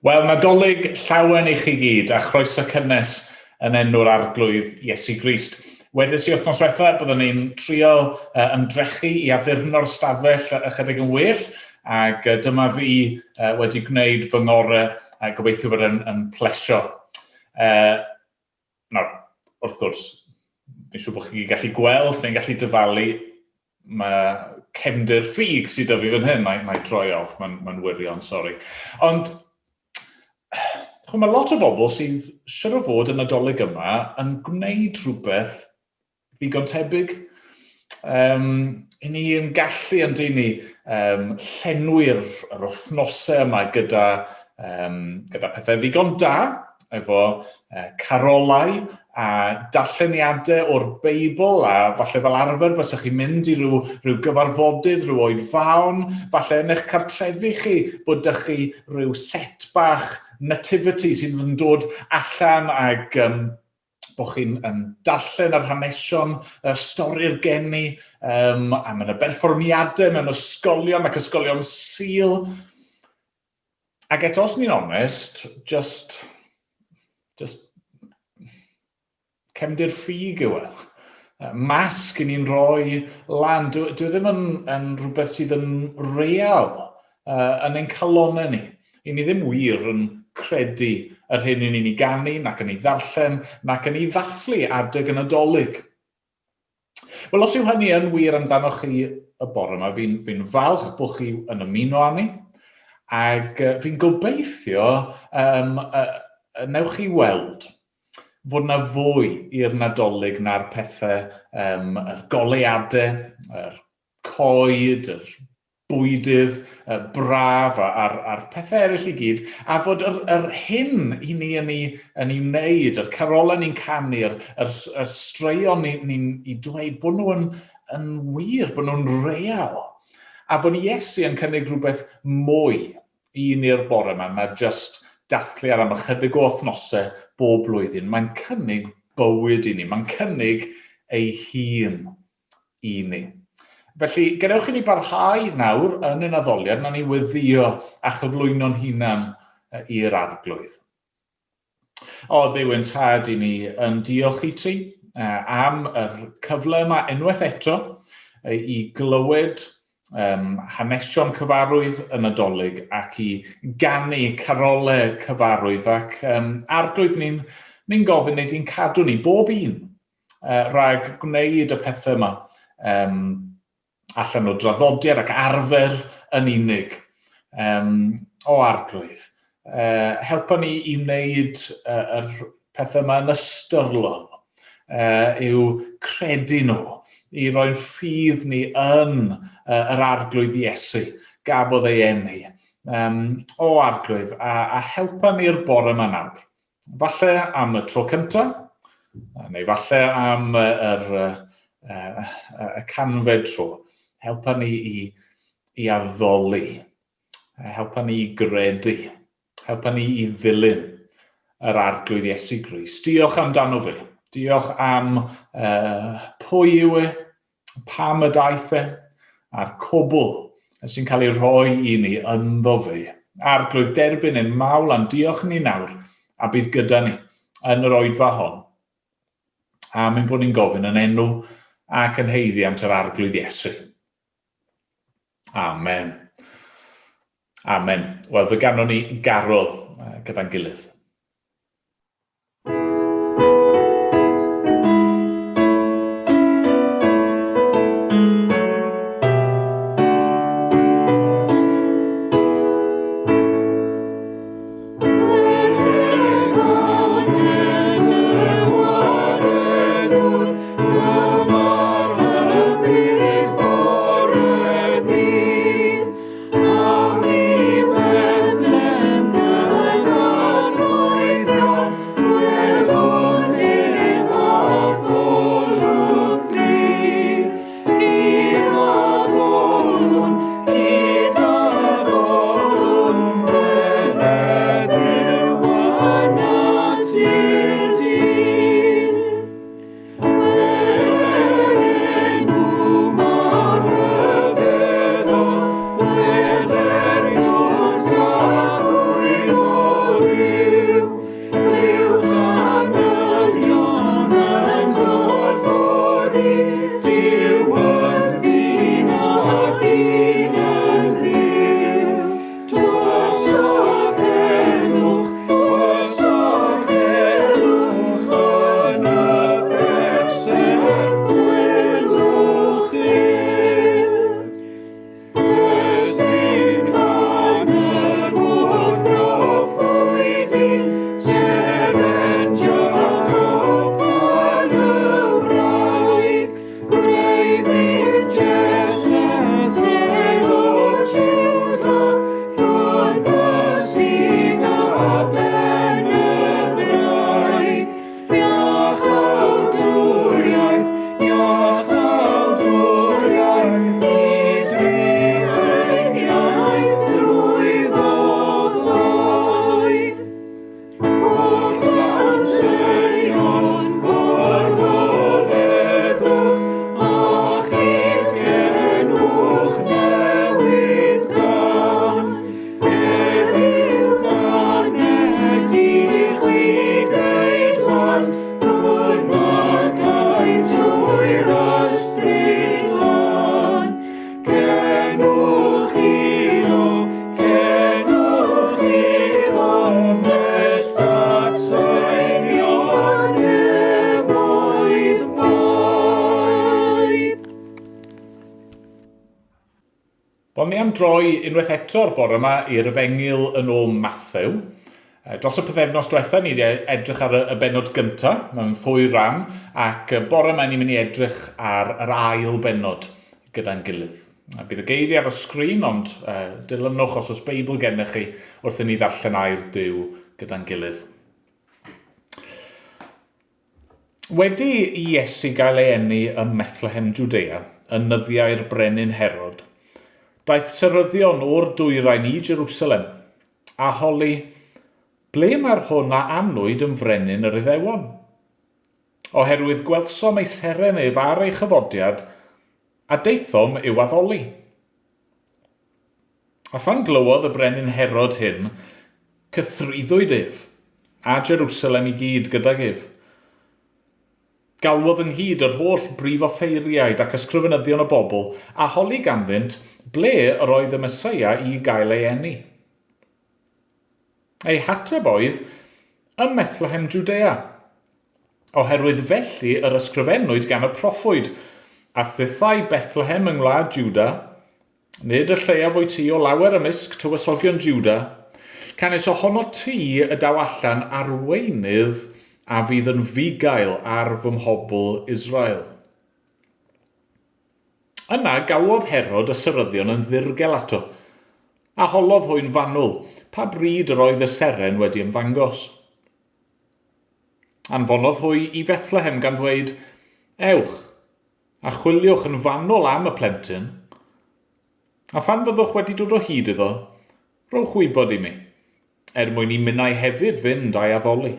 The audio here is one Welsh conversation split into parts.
Wel, Nadolig llawen i chi gyd, a chroeso cynnes yn enw'r Arglwydd Iesu Grist. Wedes i wythnos diwetha, byddwn ni'n trio uh, ymdrechu i addurno'r stafell ychydig yn well, ac uh, dyma fi uh, wedi gwneud fy ngorau, a gobeithio bod yn, yn plesio. Uh, nawr, wrth gwrs, fi'n siŵr bod chi'n gallu gweld neu'n gallu dyfalu, mae cefndir ffug sydd 'da fi fan hyn, mae, mae droi off, mae'n mae wirion, sori. Ond, chwa, mae lot o bobl sydd, siwr o fod yn Nadolig yma, yn gwneud rhywbeth ddigon tebyg. Um, I ni yn gallu yn dyn ni um, llenwi'r yr wythnosau yma gyda, um, gyda pethau ddigon da, efo uh, carolau a darlleniadau o'r Beibl, a falle fel arfer bysach chi'n mynd i ryw, ryw gyfarfodydd, rhyw oedfaon, falle yn eich cartrefi chi bod dych chi rhyw set bach nativity sydd yn dod allan ag um, bod chi'n yn darllen yr hanesion, y stori'r geni, um, a mae yna berfformiadau mewn ysgolion ac ysgolion Sul. Ac eto, os ni'n onest, just, just cefndir ffug yw e. Masg i ni'n rhoi lan, dwi, dwi ddim yn, yn rhywbeth sydd yn real uh, yn ein calonau ni. I ni ddim wir yn credu yr hyn i ni'n ei ganu, nac yn ei ddarllen, nac yn ei ddathlu adeg y Nadolig. Wel, os yw hynny yn wir amdanoch chi y bore yma, fi'n fi falch bod chi yn ymuno â ni, ac fi'n gobeithio um, uh, newch chi weld fod yna fwy i'r Nadolig na'r pethau, um, yr goleuadau, yr coed, yr bwydydd braf a'r, a'r pethau eraill i gyd, a fod yr, yr hyn i ni yn ei, yn ei wneud, yr carolau ni'n canu, yr, yr, yr straeon ni'n ni, ni i dweud, bod nhw yn, yn wir, bod nhw'n real. A fod Iesu yn cynnig rhywbeth mwy i ni'r bore yma na just dathlu ar am ychydig o wythnosau bob blwyddyn. Mae'n cynnig bywyd i ni, mae'n cynnig ei hun i ni. Felly, gadewch i ni barhau nawr yn ein addoliad, nawn ni weddïo a chyflwyno'n hunan i'r Arglwydd. O Dduw ein Tad, i ni yn diolch i ti am yr cyfle yma unwaith eto i glywed um, hanesion cyfarwydd y Nadolig ac i ganu carolau cyfarwydd ac um, Arglwydd ni'n ni gofyn neu di'n cadw ni, bob un, rhag gwneud y pethau yma um, allan o draddodiad ac arfer yn unig. Um, o Arglwydd, uh, helpa ni i wneud uh, yr pethau yma yn ystyrlon, uh, i'w credu nhw, i roi'n ffydd ni yn uh, yr Arglwydd Iesu, gafodd ei eni. Um, o Arglwydd, a, a helpa ni'r bore yma nawr. Falle am y tro cyntaf, neu falle am yr, y, y canfed tro. Helpa ni i, i addoli, helpa ni i gredu, helpa ni i ddilyn yr Arglwydd Iesu Grist. Diolch amdano fe. Diolch am uh, pwy yw e, pam y daeth e, a'r cwbl sy'n cael ei rhoi i ni ynddo fe. Arglwydd, derbyn ein mawl a'n diolch ni nawr, a bydd gyda ni yn yr oedfa hon. Am ein bod ni'n gofyn yn enw ac yn haeddiant yr Arglwydd Iesu. Amen. Amen. Wel, fe ganon ni garol gyda'n gilydd. Wel, ni am droi unwaith eto'r bore yma i'r Efengyl yn ôl Mathew. Dros y pythefnos diwetha, ni wedi edrych ar y bennod gyntaf mewn ddwy ran, ac bore yma ni'n mynd i edrych ar yr ail bennod gyda'n gilydd. Bydd y geiriau ar y sgrin, ond uh, dilynwch os oes Beibl gennych chi wrth i ni ddarllen air Duw gyda'n gilydd. Wedi i Iesu gael ei eni ym Methlehem Jwdea, yn nyddiau'r brenin Herod, daeth seryddion o'r dwyrain i Jerusalem, a holi, Ble mae'r hwn a anwyd yn frenin yr Iddewon? Oherwydd gwelsom ei seren ef ar ei chyfodiad, a daethom i'w addoli. A phan glywodd y brenin Herod hyn, cythruddwyd ef, a Jerusalem i gyd gydag ef. Galwodd ynghyd yr holl brif offeiriaid ac ysgrifenyddion y bobl, a holi ganddynt ble yr oedd y Meseia i gael ei eni. Ei hateb oedd, Ym Methlehem Jwdea. Oherwydd felly yr ysgrifennwyd gan y proffwyd, A thithau Bethlehem yng ngwlad Jwda, Nid y lleiaf wyt ti o lawer ymysg tywysogion Juda, canys ohono ti y daw allan arweinydd a fydd yn fugail ar fy mhobl Israel. Yna galwodd Herod y seryddion yn ddirgel ato, a holodd hwy'n fanwl pa bryd yr oedd y seren wedi ymddangos. Anfonodd hwy i Fethlehem gan ddweud, Ewch, A chwiliwch yn fanwl am y plentyn, a phan fyddwch wedi dod o hyd iddo, rhowch wybod i mi, er mwyn i minnau hefyd fynd a'i addoli.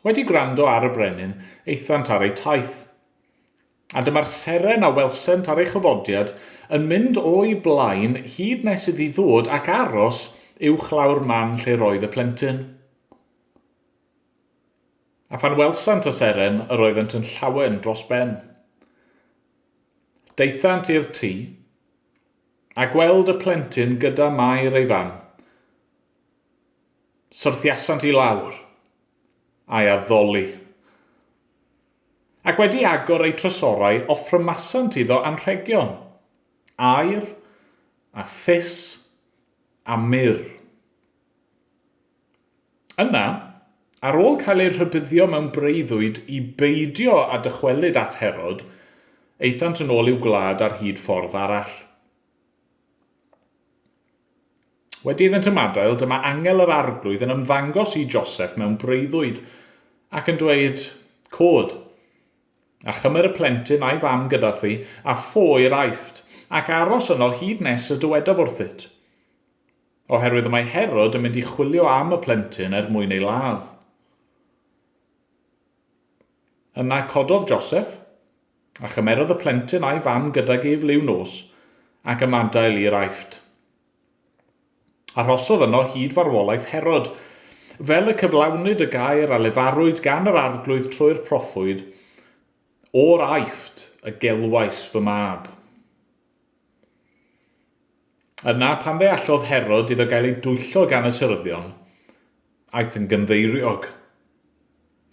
Wedi gwrando ar y brenin, aethant ar eu taith. A dyma'r seren a welsent ar ei chyfodiad yn mynd o'i blaen hyd nes iddi ddod ac aros uwchlaw'r man lle roedd y plentyn. A phan welsant y seren, yr oeddent yn llawen dros ben. Daethant i'r tŷ, a gweld y plentyn gyda Mair ei fam. Syrthiasant i lawr, a'i addoli. Ac wedi agor eu trysorau, offrymasant iddo anrhegion, aur, a thus, a myrr. Yna, ar ôl cael eu rhybuddio mewn breuddwyd i beidio â dychwelyd at Herod, aethant yn ôl i'w gwlad ar hyd ffordd arall. Wedi iddynt ymadael, dyma angel yr Arglwydd yn ymddangos i Joseff mewn breuddwyd, ac yn dweud, Cod, a chymer y plentyn a'i fam gyda thi, a ffo i'r Aifft, ac aros yno hyd nes y dywedaf wrthyt. Oherwydd y mae Herod yn mynd i chwilio am y plentyn er mwyn ei ladd. Yna cododd Joseff, a chymerodd y plentyn a'i fam gydag ef liw nos, ac ymadael i'r Aifft. Arhosodd yno hyd farwolaeth Herod, fel y cyflawnid y gair a lefarwyd gan yr Arglwydd trwy'r proffwyd, O'r Aifft y gelwais fy mab. Yna, pan ddeallodd Herod iddo gael ei dwyllo gan y seryddion, aeth yn gynddeiriog.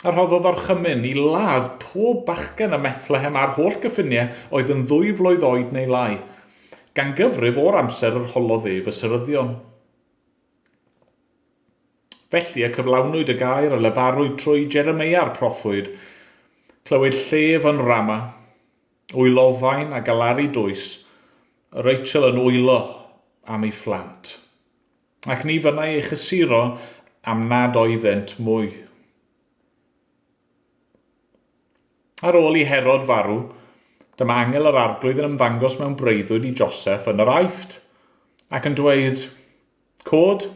A rhoddodd orchymyn i ladd pob bachgen ym Methlehem a'r holl gyffiniau oedd yn ddwy flwydd oed neu lai, gan gyfrif o'r amser yr holodd ef y seryddion. Felly y cyflawnwyd y gair a lefarwyd trwy Jeremeia'r proffwyd, Clywyd llef yn Rama, Wylofain a galaru dwys, Rachel yn wylo am ei phlant. Ac ni fynnai ei chysuro am nad oeddent mwy. Ar ôl i Herod farw, dyma angel yr Arglwydd yn ymddangos mewn breuddwyd i Joseff yn yr Aifft, ac yn dweud, Cod,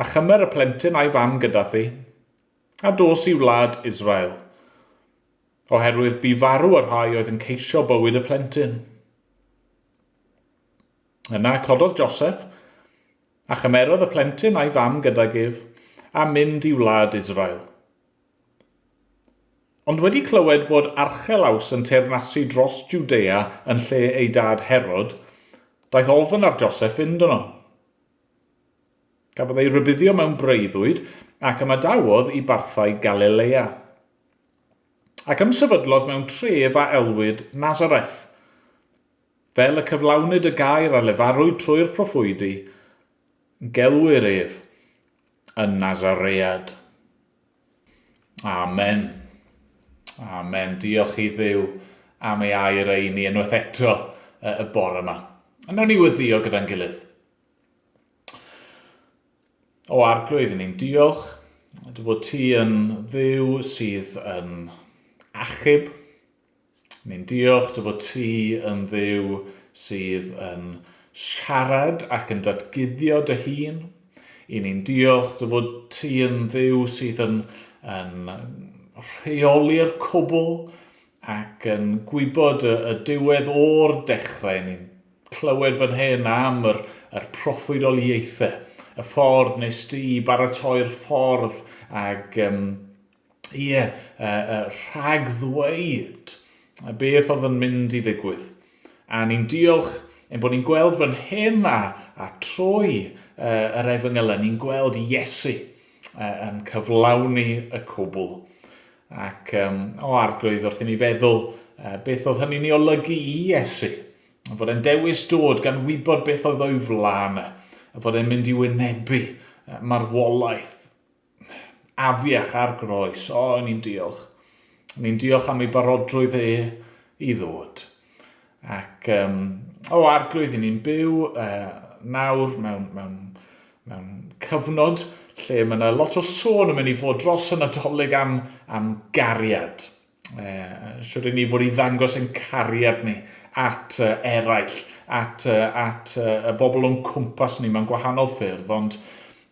a chymer y plentyn a'i fam gyda thi, a dos i wlad Israel. Oherwydd bu farw y rhai oedd yn ceisio bywyd y plentyn. Yna cododd Joseph, a chymerodd y plentyn a'i fam gydag ef, a mynd i wlad Israel. Ond wedi clywed bod Archelaus yn teyrnasu dros Jwdea yn lle ei dad Herod, daeth ofn ar Joseph fynd yno. Cafodd ei rybuddio mewn breuddwyd ac ymadawodd i barthau Galilea. Ac ymsefydlodd mewn tref a elwid Nazareth. Fel y cyflawnid y gair a lefarwyd trwy'r proffwydi, gelwir ef yn Nazaread. Amen. Amen. Diolch i Dduw am ei air ei ni unwaith eto y bore yma. A nawn ni weddio gyda'n gilydd. O Arglwydd, ni'n diolch dy fod ti yn Dduw sydd yn achub. Ni'n diolch dy fod ti yn Dduw sydd yn siarad ac yn datguddio dy hun. I ni'n diolch dy fod ti yn Dduw sydd yn, yn rheoli'r cwbl ac yn gwybod y, y diwedd o'r dechrau. Ni'n clywed fan hyn am yr, yr proffwydoliaethau, y ffordd nes di baratoi'r ffordd ag um, ie, uh, uh, rhag ddweud beth oedd yn mynd i ddigwydd. A ni'n diolch ein bod ni'n gweld fan hyn a, a trwy uh, yr efengylau, ni'n gweld Iesu uh, yn cyflawni y cwbl. Ac um, o arglwydd, wrth i ni feddwl uh, beth oedd hynny'n ei olygu i Iesu, fod e'n dewis dod gan wybod beth oedd o'i flaen, e, fod e'n mynd i wynebu marwolaeth afiach ar groes. O, ni'n diolch. Ni'n diolch am ei barodrwydd e i ddod. Ac, um, o, arglwydd, ni'n byw uh, nawr mewn, mewn, mewn cyfnod lle mae yna lot o sôn yn mynd i fod dros y Nadolig am, am gariad. Eh, shwt i ni fod i ddangos ein cariad ni at uh, eraill, at, uh, at uh, y bobl o'n cwmpas ni mewn gwahanol ffyrdd, ond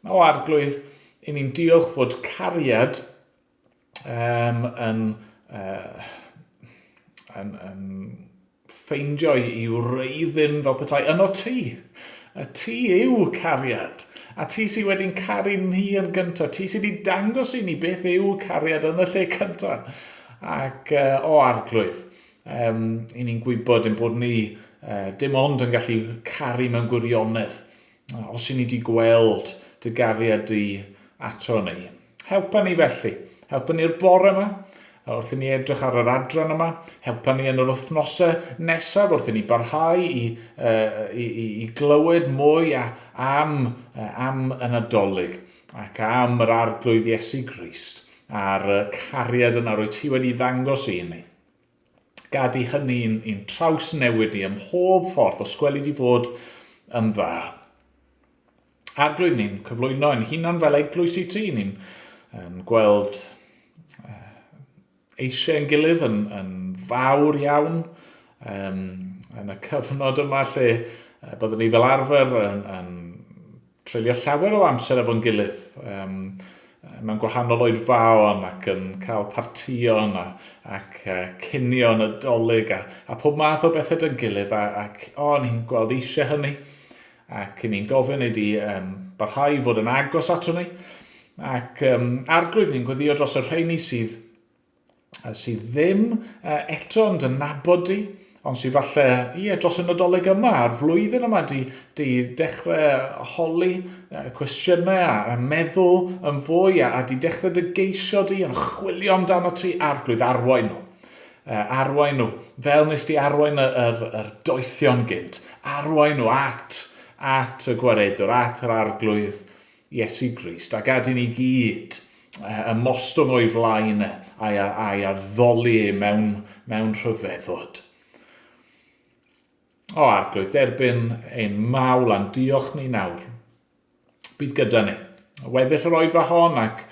o arglwydd, i ni'n diolch fod cariad um, yn, uh, yn, yn ffeindio i wreiddyn fel petai yno ti. Y ti yw cariad. A ti sydd wedi'n caru ni yn gyntaf. Ti sydd wedi dangos i ni beth yw cariad yn y lle cyntaf. Ac uh, o arglwydd, um, i ni'n gwybod ein bod ni uh, dim ond yn gallu caru mewn gwirionedd Os i ni di gweld dy gariad di ato ni. Helpa ni felly. Helpa ni'r bore yma, wrth i ni edrych ar yr adran yma. Helpa ni yn yr wythnosau nesaf wrth i ni barhau i, uh, i, i, i glywed mwy a, am, uh, am y Nadolig ac am yr Arglwydd Iesu Grist a'r cariad yna rwy ti wedi ddangos i ni. Gad i hynny'n i'n trawsnewid ni ym mhob ffordd os gweli di fod yn dda. Arglwydd, ni'n cyflwyno ein hunan fel eglwys i ti, ni'n yn gweld eisiau ein gilydd yn, yn fawr iawn um, yn y cyfnod yma lle byddwn ni fel arfer yn, yn treulio llawer o amser efo'n gilydd um, mewn gwahanol oedfaon ac yn cael partïon a, ac uh, cinio nadolig a, a pob math o bethau dy'n gilydd a, ac o, ni'n gweld eisiau hynny ac ni'n gofyn i di um, barhau i fod yn agos ato ni ac um, arglwydd ni'n gweddio dros y rheini sydd sydd ddim eto yn dy nabod di, ond sydd falle, ie, dros y Nadolig yma, a'r flwyddyn yma, di, di dechrau holi cwestiynau a, a meddwl yn fwy, a, a di dechrau dy geisio di, yn chwilio amdano ti, arglwydd, arwain nhw. Arwain nhw, fel nes di arwain yr, yr, yr doethion gynt, arwain nhw at, at y gwaredwr, at yr arglwydd Iesu Grist, a gad i ni gyd ymostwng o'i flaen e a'i, a'i addoli e mewn, mewn rhyfeddod. O Arglwydd, derbyn ein mawl a'n diolch ni nawr. Bydd gyda ni. Weddill yr oedfa hon ac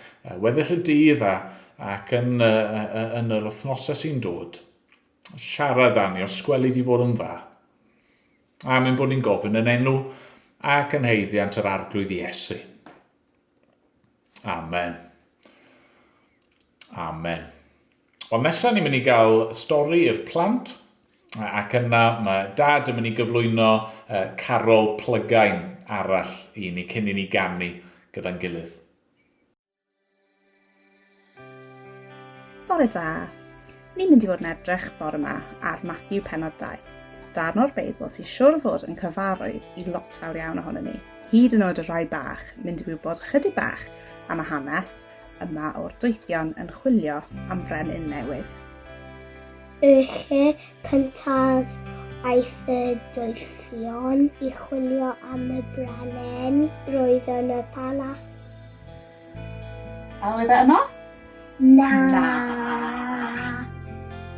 weddill y dydd a, ac yn, yn yr wythnosau sy'n dod. Siarad â ni os gweli di fod yn dda. Am ein bod ni'n gofyn yn enw ac yn haeddiant yr Arglwydd Iesu. Amen. Amen. Wel, nesaf ni'n mynd i gael stori i'r plant, ac yna mae dad yn mynd i gyflwyno uh, carol plygain arall i ni cyn i ni ganu gyda'n gilydd. Bore da! Ni'n mynd i fod yn edrych bore yma ar Matthew pennod 2, darn o'r Beibl sy'n siwr fod yn cyfarwydd i lot fawr iawn ohono ni, hyd yn oed y rhai bach, mynd i wybod chydig bach am y hanes yma o'r doethion yn chwilio am frenin newydd. Y lle cyntaf Aeth y doethion i chwilio am y brenin. Roedd yn y palas. A oedd e yno? Na. Na.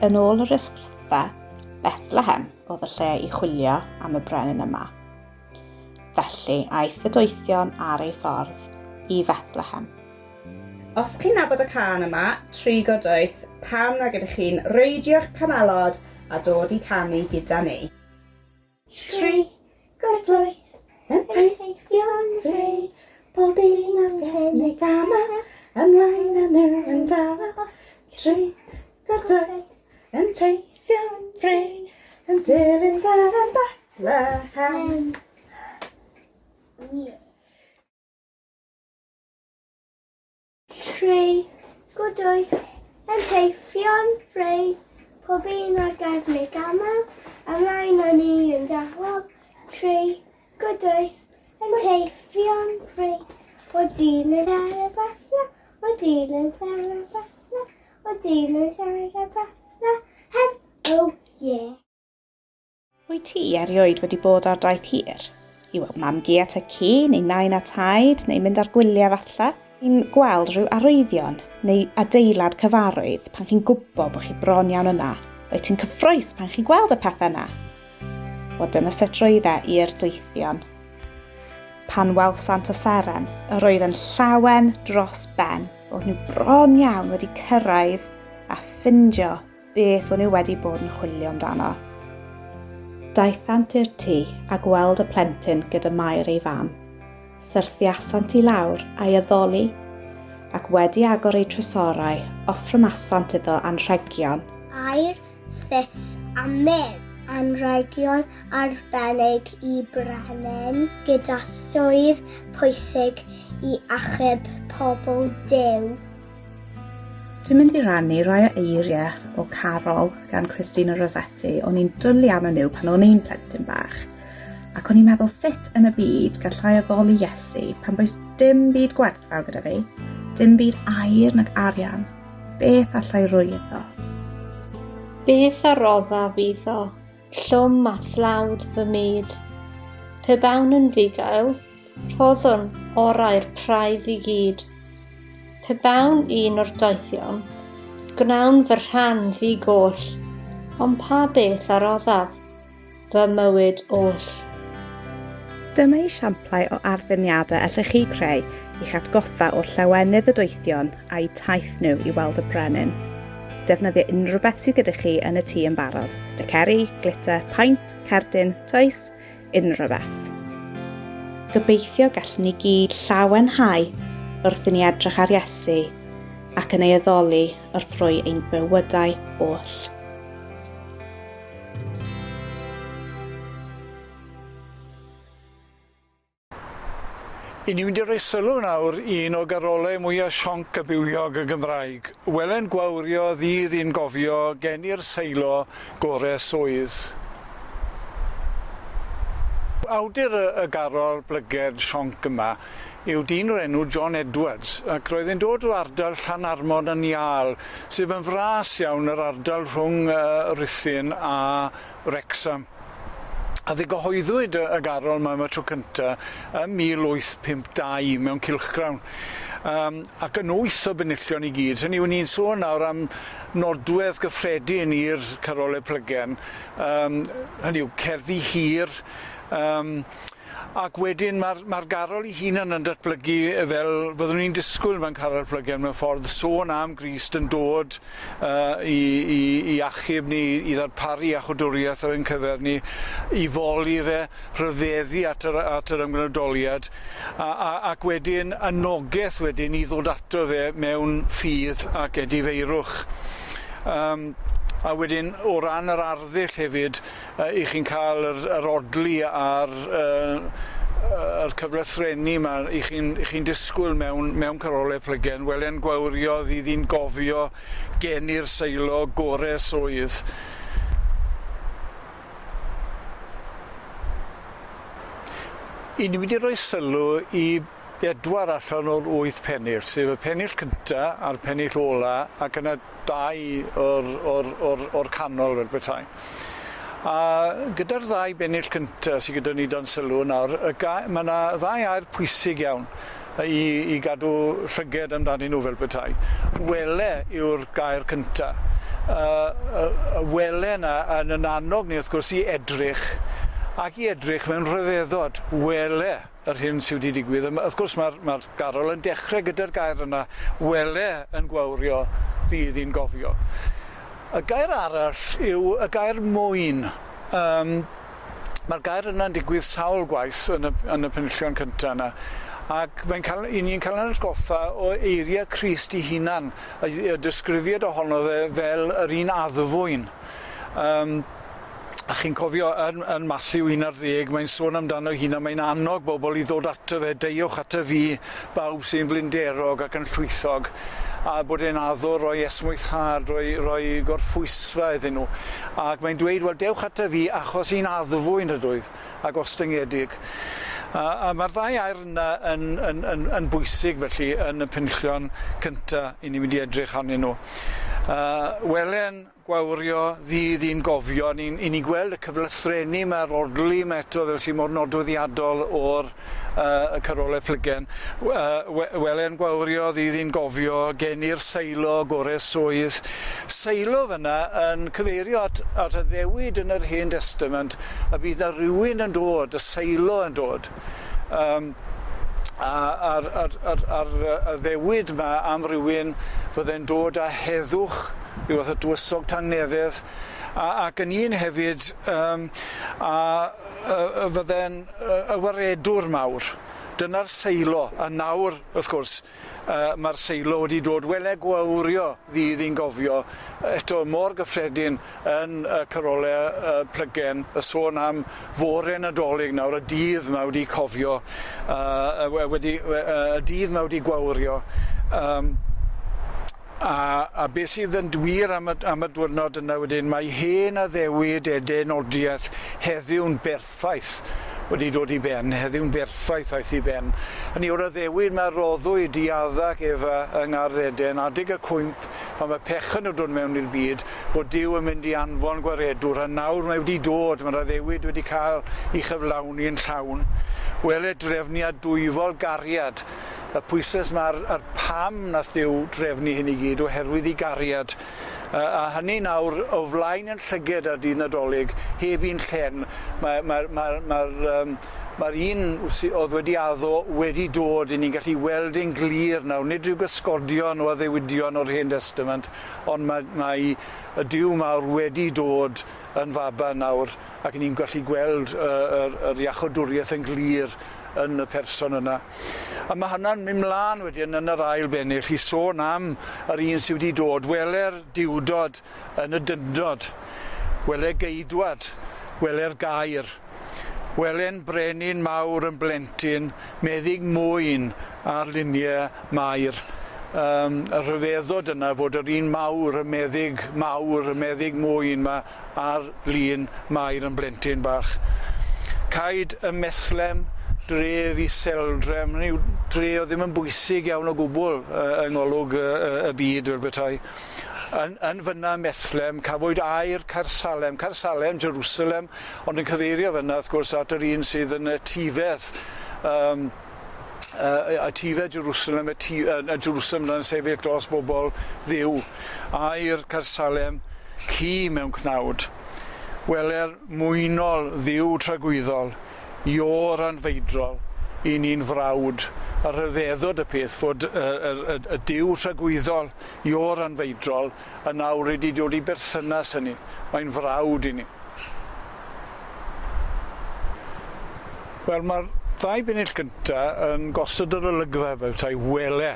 Yn ôl yr ysgrythau, Bethlehem oedd y lle i chwilio am y brenin yma. Felly aeth y doethion ar ei ffordd i Fethlehem. Os chi'n nabod y cân yma, Trigo Doeth, pam nag ydych chi'n reidio'ch camelod a dod i canu gyda ni? Trigo Doeth yn teithio'n fri, pob un ar ben ei gamau, ymlaen â nhw yn dawel. Trigo Doeth yn teithio'n fri, yn dilyn seren Bethlehem. Yeah. 38 yn teithio'n frei, pob un ar gefn ei gamel, ymlaen â ni yn dawel. 38 yn teithio'n frei, o dilyn ar y Bethla, o dilyn ar y Bethla, o dilyn ar y Bethla, hem, oh yeah. Wyt ti erioed wedi bod ar daith hir? I weld mam-gu a tad-cu, neu nain a taid, neu mynd ar gwyliau falle? Chi'n gweld rhyw arwyddion neu adeilad cyfarwydd pan chi'n gwybod bod chi bron iawn yna? Wyt ti'n cyffrous pan chi'n gweld y pethau yna? Wel, dyna sut roedd e i'r doethion. Pan welsant y seren, yr oedd yn llawen dros ben. Oedd nhw bron iawn wedi cyrraedd a ffindio Beth o'n nhw wedi bod yn chwilio amdano? Daethant i'r tŷ a gweld y plentyn gyda Mair ei fam. Syrthiasant i lawr a'i addoli, ac wedi agor eu trysorau, offrymasant iddo anrhegion. Aur, thus a myrrh. Anrhegion arbennig i brenin gyda swydd pwysig i achub pobl Duw. Dwi'n mynd i rannu rhai o eiriau o Carol gan Christina Rossetti. O'n i'n dwlu arnyn nhw pan o'n i'n plentyn bach. Ac o'n i'n meddwl sut yn y byd gallai addoli Iesu pan boes dim byd gwerthfawr gyda fi, dim byd aur nag arian. Beth allai roi iddo? Beth a roddaf iddo, llwm a thlawd fy myd? Pe bawn yn fugail, Rhoddwn orau'r praidd i gyd. Pe bawn un o'r doethion, gwnawn fy rhan ddi-goll, ond pa beth a roddaf? Fy mywyd oll. Dyma esiamplau o arddurniadau allech chi creu i'ch atgoffa o'r llawenydd y doethion a'u taith nhw i weld y brenin. Defnyddio unrhyw beth sydd gyda chi yn y tŷ yn barod, sticeri, glitter, paent, cerdyn, toes, unrhyw beth. Gobeithio gallwn ni gyd llawenhau wrth i ni edrych ar Iesu ac yn ei addoli wrth roi ein bywydau oll. I ni'n mynd i roi sylw nawr i un o garolau mwya sionc a bywiog y Gymraeg. Wele'n gwawrio ddydd i'n gofio geni'r Seilo gore swydd. Awdur y y garol blyged sionc yma yw dyn o'r enw John Edwards ac roedd e'n dod o ardal Llanarmon yn Iâl, sef yn fras iawn yr ardal rhwng Rhuthun a Wrecsam. A fe gyhoeddwyd y y garol 'ma am y tro cynta ym 1852 mewn cylchgrawn. Yym ac yn wyth o benillion i gyd. Hynny yw ni'n sôn nawr am nodwedd gyffredin i'r carole plygen, yym hynny yw cerddi hir, yym Ac wedyn ma'r ma'r garol 'i hunan yn datblygu fel fyddwn ni'n disgwyl mewn carol plygen mewn ffordd, sôn am Grist yn dod yy i i i achub ni, i ddarparu iachawdwriaeth ar ein cyfer ni, i foli fe, rhyfeddu at yr at yr ymgnawdoliad, a a ac wedyn anogeth wedyn i ddod ato fe mewn ffydd ac edifeirwch. Yym a wedyn o ran yr arddull hefyd, yy 'ych chi'n ca'l yr yr odli a'r yy yr cyflythrennu 'ma 'ych chi'n 'ych chi'n disgwyl mewn mewn carole plygen wele'n gwawrio ddydd i'n gofio geni'r Seilo gore swydd. 'Yn ni mynd i roi sylw i bedwar allan o'r wyth pennill, sef y pennill cynta a'r pennill ola ac yna dau o'r o'r o'r o'r canol fel petai. A gyda'r ddau bennill cynta sy gyda ni dan sylw nawr, y ga- ma' 'na ddau air pwysig iawn i i gadw llyged amdanyn nhw fel petai. Wele yw'r gair cynta. Yy y y wele 'na yn 'yn annog ni wrth gwrs i edrych ac i edrych mewn rhyfeddod. Wele yr hyn sy wedi digwydd. A wrth gwrs mae'r ma garol yn dechrau gyda'r gair yna, wele yn gwawrio, ddydd i'n gofio. Y gair arall yw y gair mwyn. Um, Mae'r gair yna'n digwydd sawl gwaith yn y, yn y penillion cyntaf yna. Ac mae'n cael, i ni'n cael yn atgoffa o eiriau Crist ei hunan, y, y disgrifiad ohono fe fel yr un addfwyn. Um, a chi'n cofio yn, yn Matthew 11, mae'n sôn amdano ei hunan, mae'n annog bobl i ddod ato fe, deuwch ato fi, bawb sy'n flinderog ac yn llwythog, a bod e'n addo roi esmwythâd, roi, roi gorffwysfa iddyn nhw. Ac mae'n dweud, wel, dewch ato fi achos i'n addfwyn ydwyf a gostyngedig. A, a mae'r ddau air yna yn, yn, yn, yn bwysig felly yn y penillion cynta i ni'n mynd i edrych arnyn nhw. Uh, welen Gwawrio ddydd i'n gofio, ni'n 'yn ni'n gweld y cyflythrenu 'ma, yr odli 'ma eto fel sy mor nodweddiadol o'r yy y carole plygen. W- yy we- wele'n gwawrio ddydd i'n gofio, geni'r Seilo gore swydd. Seilo fynna yn cyfeirio at at addewid yn yr Hen Destament y bydd 'na rywun yn dod, y Seilo yn dod. Yym a a'r a'r a'r a'r yy addewid 'ma am rywun fydde'n dod â heddwch rhyw fath o dywysog tangnefedd, a ac yn un hefyd yym a yy yy fydde'n yy y waredwr mawr. Dyna'r Seilo, a nawr, wrth gwrs, yy ma'r Seilo wedi dod, wele gwawrio ddydd i'n gofio, eto mor gyffredin yn y carole yy Plygen, y sôn am fore Nadolig nawr, y dydd 'ma wedi cofio, yy yy we- wedi we- yy y dydd 'ma wedi gwawrio, yym A, a beth sydd yn wir am y, am y diwrnod yna wedyn, mae hen addewid Eden odiaeth heddiw'n berffaith wedi dod i ben, heddiw'n berffaith aeth i ben. Hynny yw'r addewid mae roddwyd i Adda ac Efa yng Ngardd Eden, adeg y cwymp, pan mae pechod yn dod mewn i'r byd, fod Duw yn mynd i anfon gwaredwr, a nawr mae wedi dod, mae'r addewid wedi cael ei chyflawni yn llawn. Wele drefniad dwyfol gariad Y pwyslais 'ma ar ar pam nath Duw drefnu hyn i gyd oherwydd 'i gariad. Yy a hynny nawr o flaen 'yn llyged ar dydd Nadolig, heb un llen, mae mae'r mae'r mae'r yym mae'r un sy o'dd wedi addo wedi dod, 'yn ni'n gallu weld e'n glir nawr, nid ryw gysgodion o addewidion o'r Hen Destament, ond mae mae y Duw mawr wedi dod yn faban nawr, ac 'yn ni'n gallu gweld y yr yr iachawdwriaeth yn glir yn y person yna. A ma' hwnna'n mynd mlan wedyn yn yr ail bennill i sôn am yr un sy wedi dod, wele'r duwdod yn y dyndod, wele geidwad, wele'r gair, wele'n brenin mawr yn blentyn, meddyg mwyn ar lunie Mair. Yym y rhyfeddod yna fod yr un mawr, y meddyg mawr, y meddyg mwyn 'ma ar lun Mair yn blentyn bach. Caed ym Methlem, dref iseldrem, hynny yw dre oedd ddim yn bwysig iawn o gwbl yng ngolwg y, y, y byd fel petai. Yn, yn fyna ym Methlem, cafwyd air Caersalem, Caersalem, Jerusalem, ond yn cyfeirio fyna wrth gwrs at yr un sydd yn etifedd um, uh, etifedd Jerusalem, eti, uh, Jerusalem yna'n sefyll dros bobl Dduw, air Caersalem, ci mewn cnawd. Weler mwynol Dduw tragwyddol, Iôr anfeidrol, i ni'n frawd, a rhyfeddod y peth fod y, y, y, y Duw tragwyddol, Iôr anfeidrol, yn awr wedi dod i berthynas â ni. Mae'n frawd i ni. Wel, mae'r ddau bennill gynta yn gosod yr olygfa fel petai, wele.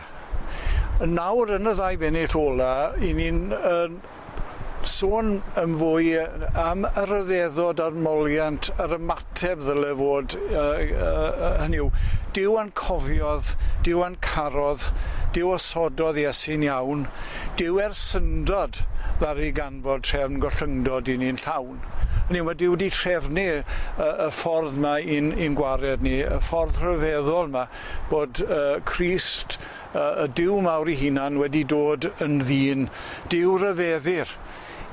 Yn nawr, yn y ddau bennill ola, 'y ni'n yn sôn yn fwy am y rhyfeddod a'r moliant, yr ymateb ddyle fod, yy yy yy hynny yw, Duw a'n cofiodd, Duw a'n carodd, Duw osododd Iesu'n iawn, Duw er syndod ddaru ganfod trefn gollyngdod i ni'n llawn. Hynny yw, mae Duw wedi trefnu y, y ffordd 'ma i'n, i'n gwared ni, y ffordd rhyfeddol 'ma, bod uh, Crist, uh, y Duw mawr ei hunan, wedi dod yn ddyn. Duw rhyfeddir.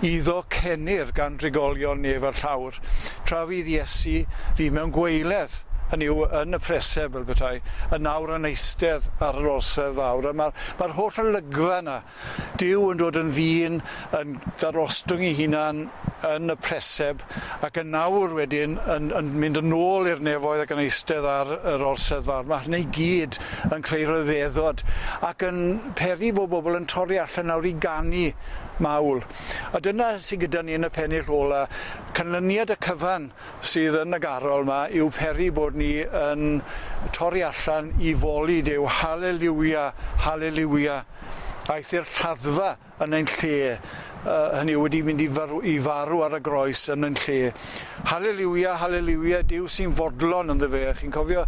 Iddo cenir gan drigolion nef a llawr, tra fydd Iesu fu mewn gwaeledd, hynny yw, yn y preseb fel petai, yn awr yn eistedd ar yr orsedd fawr. A mae'r mae holl olygfa yna, Duw yn dod yn ddyn, yn darostwng ei hunan yn y preseb, ac yn awr wedyn yn, yn mynd yn ôl i'r nefoedd ac yn eistedd ar yr orsedd fawr. Mae hynny i gyd yn creu rhyfeddod ac yn peri fod bobl yn torri allan nawr i ganu mawl. A dyna sydd gyda ni yn y pennill ola. Canlyniad y cyfan sydd yn y garol yma yw peri bod ni yn torri allan i foli Duw. Haleliwia, haleliwia. Aeth i'r lladdfa yn ein lle, hynny yw wedi mynd i farw, i farw ar y groes yn ein lle. Haleliwia, haleliwia, Duw sy'n fodlon ynddo fe. Chi'n cofio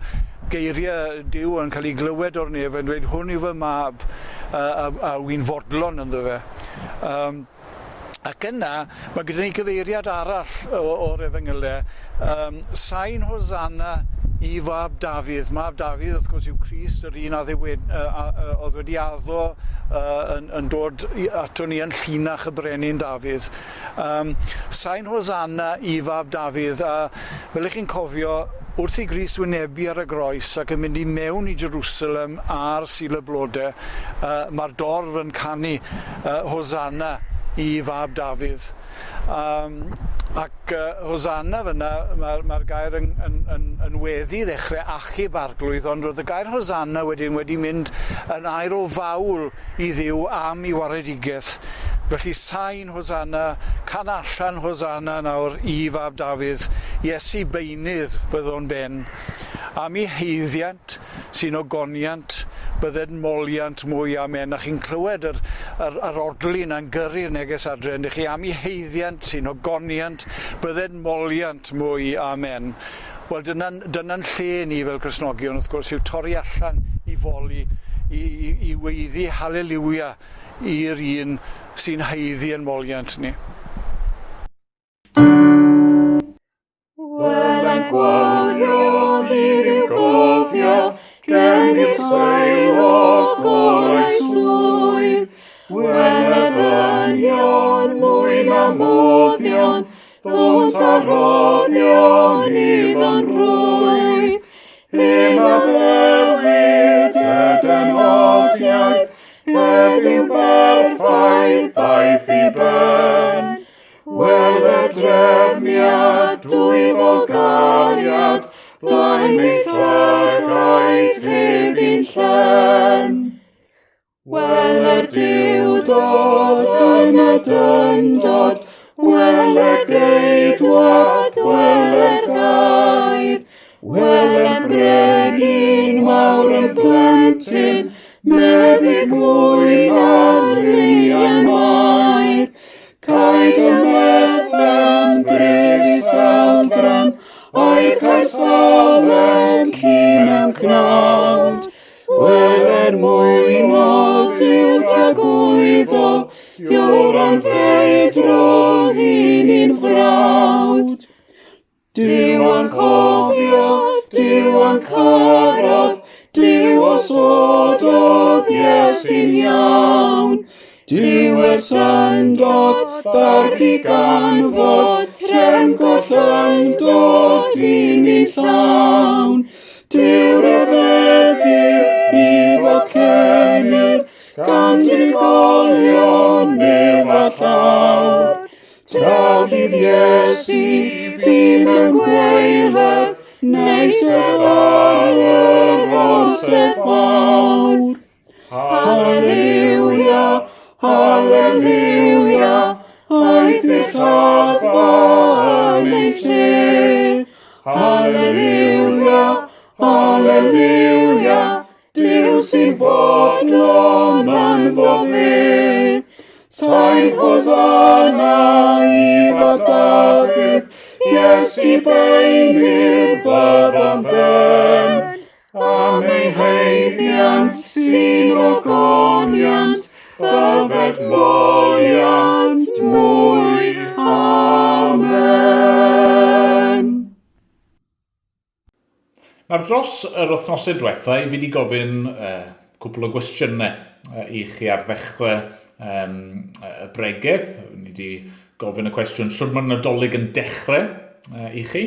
geiriau Duw yn cael ei glywed o'r nef yn dweud, hwn yw fy mab, a, a, a wy'n fodlon ynddo fe. Um, ac yna, mae gyda ni gyfeiriad arall o'r efengylau, um, sain Hosanna i fab Dafydd. Mab Dafydd, wrth gwrs, yw Crist, yr un a ddewed, uh, uh, oedd wedi addo uh, yn, yn dod ato ni yn llinach y brenin Dafydd. Um, sain Hosanna i fab Dafydd, a fel ych chi'n cofio, wrth i Grist wynebu ar y groes ac yn mynd i mewn i Jerusalem ar Sul y Blode, uh, mae'r dorf yn canu uh, Hosanna i fab Dafydd. Um, ac uh, Hosanna fyna, mae'r mae gair yn, yn, yn, yn weddi ddechrau achub arglwydd, ond roedd y gair Hosanna wedyn wedi mynd yn air o fawl i Dduw am ei waredigaeth. Felly sain Hosanna, can allan Hosanna nawr i fab Dafydd, Iesu beunydd fyddo'n ben. Am ei haeddiant sy'n ogoniant, bydded moliant mwy amen. A chi'n clywed yr, yr, yr odli yna'n gyrru'r neges adre, yndych chi? Am ei haeddiant sy'n ogoniant, bydded moliant mwy amen. Wel, dyna'n dyna lle ni fel Cristnogion, wrth gwrs, yw torri allan i foli, i, i, i weiddi haleliwia i'r un sy'n haeddu yn moliant ni. Wel, yn gwario ddydd i'w gofio, gennyf sail o gorau swydd. Wel, y ddynion mwy na moddion, Ddod a rhoddion iddo'n rhwydd, Hyn a ddewid y dynodiaeth, Heddiw berffaith ddaeth i ben. Wele drefniad dwyfol gariad, Blaen ei llygaid heb un llen. Wele'r Duwdod yn y dyndod, wele geidwad, wele'r gair, wele'n brenin mawr yn blentyn, meddyg mwy na luniau Mair. Caed y Bethlehem, dref Iseldrem, a'i Caersalem, ci mewn cnawd. Wel er mwyn o Dduw dragwyddo, yw'r anfeidro hyn i'n frawd. Duw a'n cofiodd, Duw a'n carodd, Duw osododd Iesu'n iawn. Duw er syndod, ddarfu ganfod, trefn goll yn dod i ni'n llawn. Duw ryfeddir iddo cenir, gan drigolion nef a llawr. Tra bydd Iesu fi mewn gwaeledd, neu sef ar yr orsedd fawr. Hallelujah, hallelujah, aeth i'r lladdfa yn ei lle. Hallelujah, hallelujah, Duw sy'n fodlon ynddo fe. Sain Hosanna i fab Dafydd, Iesu beunydd fyddo'n ben. Am ei haeddiant sy'n ogoniant, bydded moliant mwy. Amen. Nawr dros yr wythnosau diwetha, i fi wedi gofyn uh, cwpl o gwestiynau uh, i chi ar ddechrau um, y bregeth. Ni wedi gofyn y cwestiwn, shwd mae'r Nadolig yn dechrau i chi?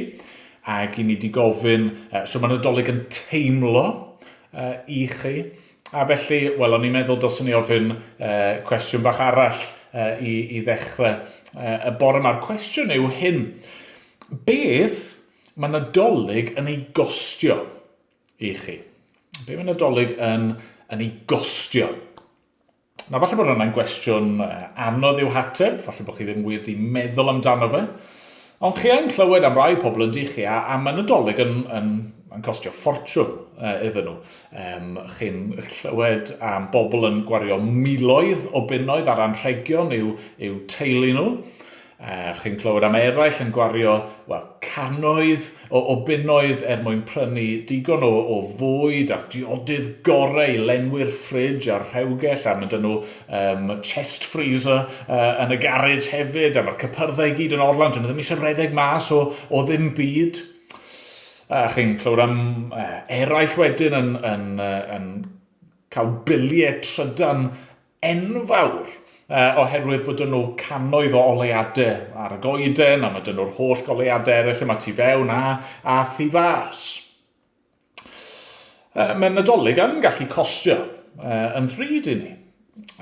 Ac i ni wedi gofyn, shwd mae'r Nadolig yn teimlo i chi? A felly, wel, o'n i'n meddwl dylswn i ofyn cwestiwn bach arall i, i ddechrau y bore yma'r. Cwestiwn yw hyn. Beth mae Nadolig yn ei gostio i chi? Be mae Nadolig yn, yn ei gostio? Na, falle bod hwnna'n gwestiwn anodd i'w hateb, falle bod chi ddim wir di meddwl amdano fe. Ond chi yn clywed am rai pobl yn dych chi, a, a mae Nadolig yn, yn, yn costio ffortiwn iddyn nhw. Um, chi'n clywed am bobl yn gwario miloedd o bunnoedd ar anrhegion i'w, i'w teulu nhw. Chi'n clywed am eraill yn gwario, wel, cannoedd o, o bunnoedd er mwyn prynu digon o, o fwyd a'r diodydd gorau i lenwi'r ffridge a'r rhewgell a mynd â nhw um, chest freezer uh, yn y garej hefyd a mae'r cypyrddau i gyd yn orlawn, dyn nhw ddim eisiau rhedeg mas o, o ddim byd. A chi'n clywed am uh, eraill wedyn yn, yn, yn, yn cael biliau trydan enfawr oherwydd bod 'da nhw cannoedd o oleuadau ar y goeden a mae 'da nhw'r holl goleuadau eraill yma tu fewn a, a thu fas. Mae Nadolig yn gallu costio yn ddrud i ni.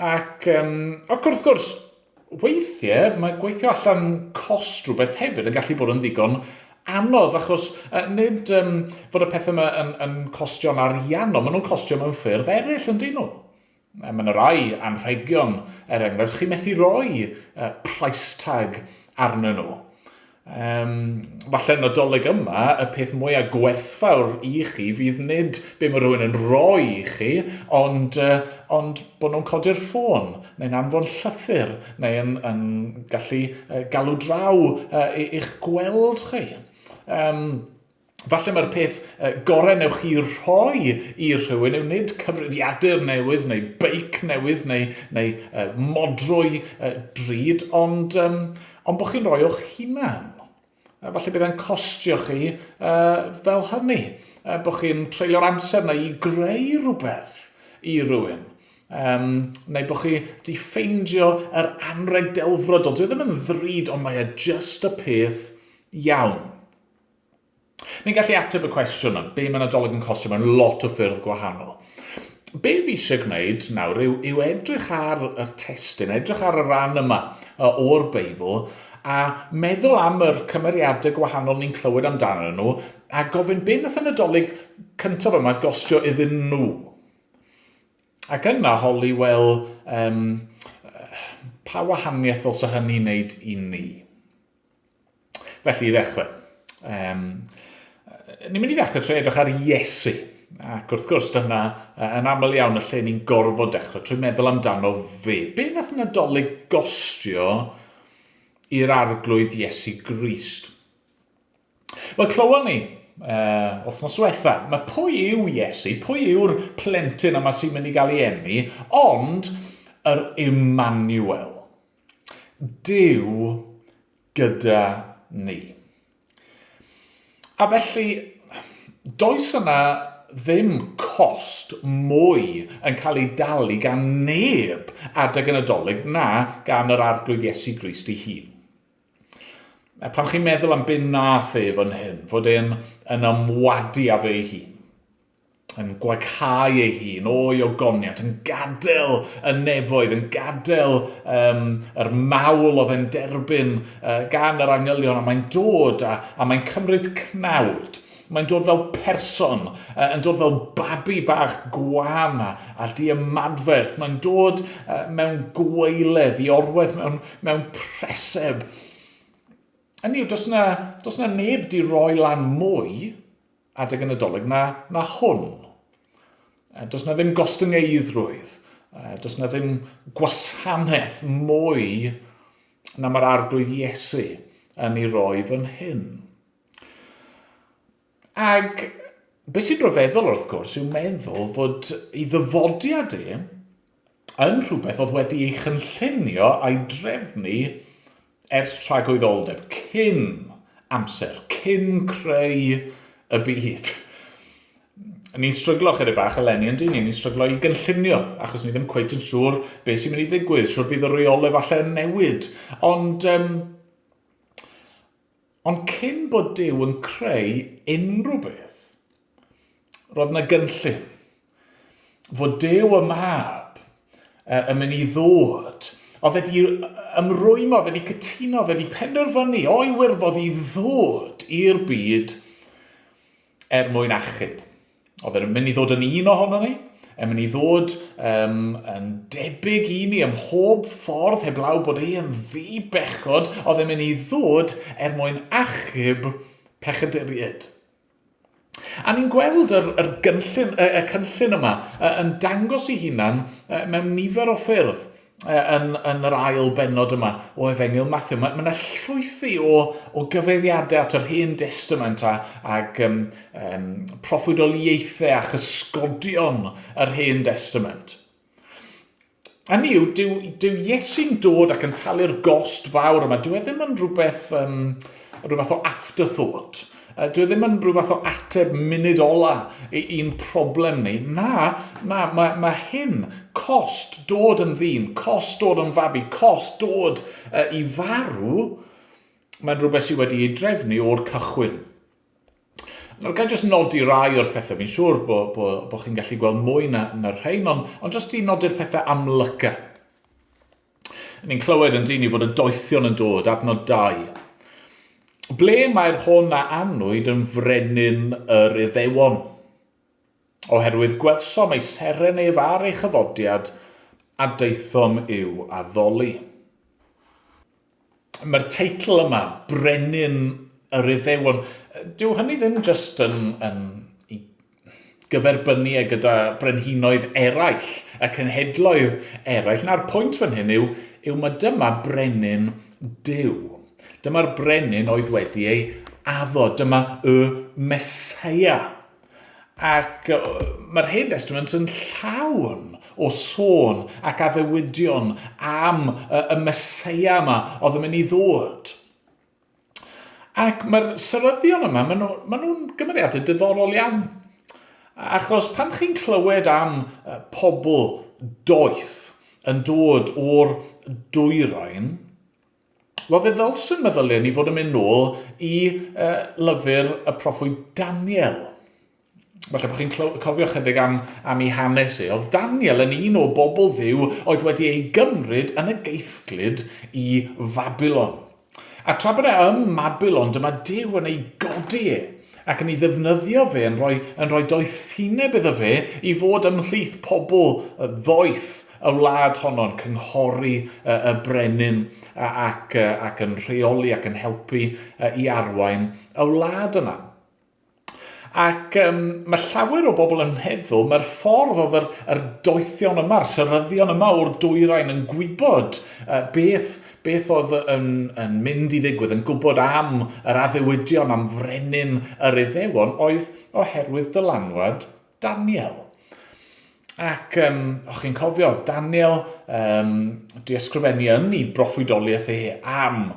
Ac, um, ac wrth gwrs, weithiau mae gweithio allan cost rhywbeth hefyd yn gallu bod yn ddigon anodd achos nid um, fod y pethau yma yn, yn costio'n ariannol, maen nhw'n costio mewn ffyrdd eraill yn dyn nhw. Mae yna rai anrhegion, er enghraifft, chi methu roi price tag arnyn nhw. Um, falle Nadolig yma, y peth mwyaf gwerthfawr i chi fydd nid be mae rhywun yn rhoi i chi, ond, uh, ond bod nhw'n codi'r ffôn, neu'n anfon llythyr, neu yn, yn gallu uh, galw draw uh, i'ch gweld chi. Um, Falle mae'r peth gorau newch chi rhoi i rhywun yw nid cyfrifiadur newydd neu beic newydd neu, neu uh, modrwy uh, drud, ond, um, ond bod chi'n rhoi o'ch hunan. Falle bydd e'n costio chi uh, fel hynny. Uh, bod chi'n treulio'r amser na i greu rhywbeth i rhywun. Um, neu bod chi di ffeindio yr anreg delfrydol. Dwi e ddim yn ddrud, ond mae e just y peth iawn. Ni'n gallu ateb y cwestiwn yma, be mae Nadolig yn costio mewn lot o ffyrdd gwahanol. Be fi eisiau gwneud nawr yw, yw edrych ar y testun, edrych ar y rhan yma o'r Beibl, a meddwl am yr cymeriadau gwahanol ni'n clywed amdanyn nhw, a gofyn be nath y Nadolig cyntaf yma gostio iddyn nhw. Ac yna holi, wel, um, pa wahaniaeth ddylse hynny wneud i ni? Felly, i ddechrau, um, ni'n mynd i ddechrau trwy edrych ar Iesu. Ac wrth gwrs, dyna yn aml iawn y lle ni'n gorfod dechrau trwy meddwl amdano fe. Be nath Nadolig gostio i'r arglwydd Iesu Grist? Wel, clywon ni uh, wythnos diwetha, mae pwy yw Iesu, pwy yw'r plentyn yma sy'n mynd i gael ei eni, ond yr Emmanuel. Duw gyda ni. A felly, does yna ddim cost mwy yn cael ei dalu gan neb adeg y Nadolig na gan yr Arglwydd Iesu Grist ei hun. A pan chi'n meddwl am be nath e fan hyn, fod e'n yn ymwadu â fe ei hun, yn gwaghau ei hun o'i ogoniant, yn gadael y nefoedd, yn gadael um, yr mawl oedd e'n derbyn uh, gan yr angylion, a mae'n dod a, a mae'n cymryd cnawd. Mae'n dod fel person, uh, yn dod fel babi bach gwan a, a diamadferth. Mae'n dod uh, mewn gwaeledd i orwedd mewn, mewn preseb. Hynny yw, does na, does na neb di roi lan mwy adeg y Nadolig na, na hwn. Does na ddim gostyngeiddrwydd, does na ddim gwasanaeth mwy na mae'r arglwydd Iesu yn ei roi fan hyn. Ac beth sy'n rhyfeddol wrth gwrs yw meddwl fod ei ddyfodiad e yn rhywbeth oedd wedi ei chynllunio a'i drefnu ers tragwyddoldeb, cyn amser, cyn creu y byd. Ni'n stryglo chydig bach eleni yn dyn ni, ni'n stryglo i gynllunio, achos ni ddim cweit yn siŵr beth sy'n mynd i ddigwydd, siŵr fydd y reolau falle yn newid. Ond, um, ond cyn bod Duw yn creu unrhyw beth, roedd yna gynllun. Fod Duw y Mab yn mynd i ddod. Oedd wedi ymrwymo, oedd wedi cytuno, oedd wedi penderfynu o'i wirfodd i ddod i'r byd er mwyn achub. Oedd e'n mynd i ddod yn un ohono ni, yn mynd i ddod um, yn debyg i ni ym mhob ffordd, heblaw bod e yn ddi-bechod, oedd e'n mynd i ddod er mwyn achub pechaduriaid. A ni'n gweld yr, yr gynllun, y, y cynllun yma yn dangos ei hunan mewn nifer o ffyrdd yn, yn yr ail bennod yma o Efengyl Mathew. Mae, mae yna llwythi o, o gyfeiriadau at yr Hen Destament a, ag um, um, proffwydoliaethau a chysgodion yr Hen Destament. A ni yw, dyw, dyw Iesu'n dod ac yn talu'r gost fawr yma. Dyw e ddim yn rhywbeth, um, rhywbeth o afterthought. Dyw e ddim yn rhyw fath o ateb munud ola i'n problem ni. Na, na, mae, mae hyn, cost dod yn ddyn, cost dod yn fabi, cost dod uh, i farw, mae'n rhywbeth sydd wedi ei drefnu o'r cychwyn. Nawr, gael jyst nodi rai o'r pethau, fi'n siŵr bod bo, bo chi'n gallu gweld mwy na, na rhain, ond, ond jyst i nodi'r pethau amlyca. Ni'n clywed yn dyn ni fod y doethion yn dod, adnod 2. Ble mae'r hwn a anwyd yn frenin yr Iddewon? Oherwydd gwelsom ei seren ef ar ei chyfodiad, a daethom i'w addoli. Mae'r teitl yma, Brenin yr Iddewon, dyw hynny ddim jyst yn, yn gyferbynnu e gyda brenhinoedd eraill, y cenhedloedd eraill. Na'r pwynt fan hyn yw, yw mae dyma brenin Duw. Dyma'r brenin oedd wedi ei addo. Dyma y Meseia. Ac mae'r Hen Testament yn llawn o sôn ac addewidion am y, y Meseia yma oedd yn mynd i ddod. Ac mae'r seryddion yma, maen nhw'n maen nhw gymeriadau diddorol iawn. Achos pan chi'n clywed am pobl doeth yn dod o'r dwyrain, wel fe ddylswn meddyliau ni fod yn mynd nôl i uh, lyfr y proffwyd Daniel. Falle bod chi'n cofio chydig am, am ei hanes e. Oedd Daniel yn un o bobl ddiw oedd wedi ei gymryd yn y geithglyd i Fabilon. A tra bod e ym Mabilon, dyma Duw yn ei godi e ac yn ei ddefnyddio fe, yn rhoi, yn rhoi doethineb iddo fe i fod ymhlith pobl ddoeth y wlad honno'n cynghori y, y brenin ac, ac yn rheoli ac yn helpu i arwain y wlad yna. Ac um, mae llawer o bobl yn meddwl mae'r ffordd oedd yr, yr doethion yma, yr seryddion yma o'r dwyrain yn gwybod uh, beth, beth oedd yn, yn mynd i ddigwydd, yn gwybod am yr addewidion, am frenin yr Iddewon, oedd oherwydd dylanwad Daniel. Ac um, o'ch chi'n cofio, Daniel um, di ysgrifennu yn ei broffwydoliaeth e am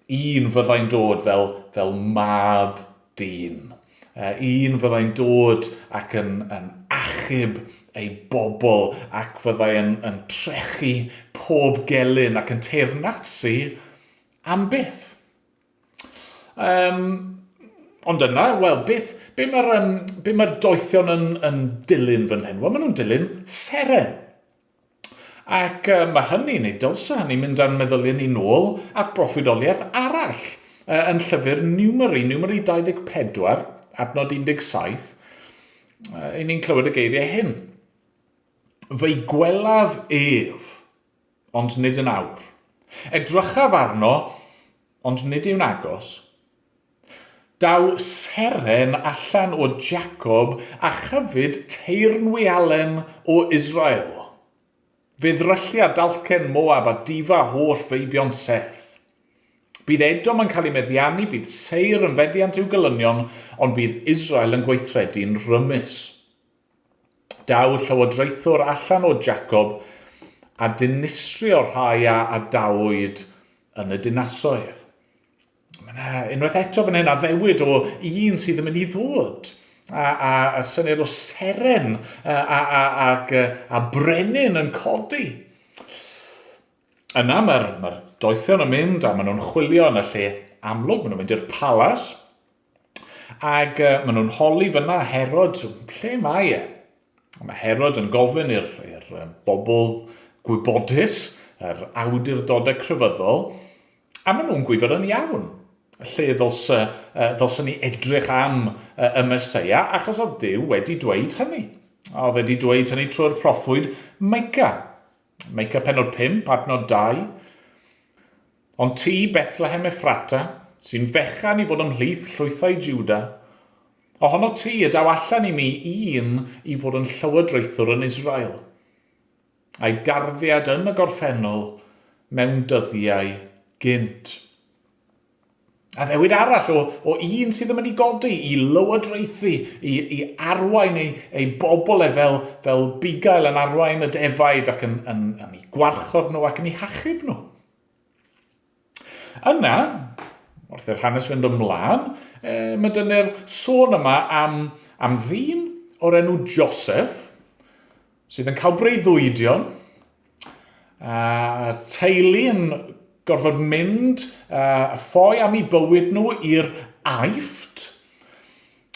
un fyddai'n dod fel, fel mab dyn. Un fyddai'n dod ac yn, yn achub ei bobl ac fyddai yn, yn trechu pob gelyn ac yn teyrnasu am byth. Um, ond yna, wel, beth, be mae'r um, be mae'r doethion yn, yn dilyn fan hyn? Wel, maen nhw'n dilyn seren. Ac uh, mae hynny, neu dylse hynny, mynd â'n meddyliau ni nôl at broffwydoliaeth arall uh, yn llyfr Numeri, Numeri 24, adnod 17. Uh, i ni'n clywed y geiriau hyn. Fe'i gwelaf ef, ond nid yn awr. Edrychaf arno, ond nid yw'n agos. Daw seren allan o Jacob a chyfyd teyrnwialen o Israel. Fe ddryllia dalcen Moab a difa holl feibion Seth. Bydd Edom yn cael ei meddiannu, bydd Seir yn feddiant i'w gelynion, ond bydd Israel yn gweithredu'n rymus. Daw llywodraethwr allan o Jacob a dinistrio'r rhai a adawyd yn y dinasoedd. Mae yna unwaith eto fan hyn addewid o un sydd yn mynd i ddod. a, a, a syniad o seren a, a, a, ac, a brenin yn codi. Yna mae'r mae doethion yn mynd a maen nhw'n chwilio yn y lle amlwg, maen nhw'n mynd i'r palas, ac uh, maen nhw'n holi fyna Herod, lle mae e? Mae Herod yn gofyn i'r bobl gwybodus, yr awdurdodau crefyddol, a maen nhw'n gwybod yn iawn lle ddylse, ddylse ni edrych am y Meseia, achos oedd Duw wedi dweud hynny. Oedd wedi dweud hynny trwy'r proffwyd Micah. Micah penod 5, adnod 2. Ond ti, Bethlehem Ephrata, sy'n fechan i fod ymhlith llwythau Juda, ohono ti y daw allan i mi un i fod yn llywodraethwr yn Israel, a'i darddiad yn y gorffennol mewn dyddiau gynt. Addewid arall o, o un sydd yn mynd i godi, i lywodraethu, i, i arwain ei, ei bobl e fel, fel bugail yn arwain y defaid ac yn, yn, yn eu gwarchod nhw ac yn eu hachub nhw. Yna, wrth i'r hanes fynd ymlaen, e, mae dyna'r sôn yma am, am ddyn o'r enw Joseph, sydd yn cael breuddwydion, a teulu yn gorfod mynd a ffoi am eu bywyd nhw i'r Aifft.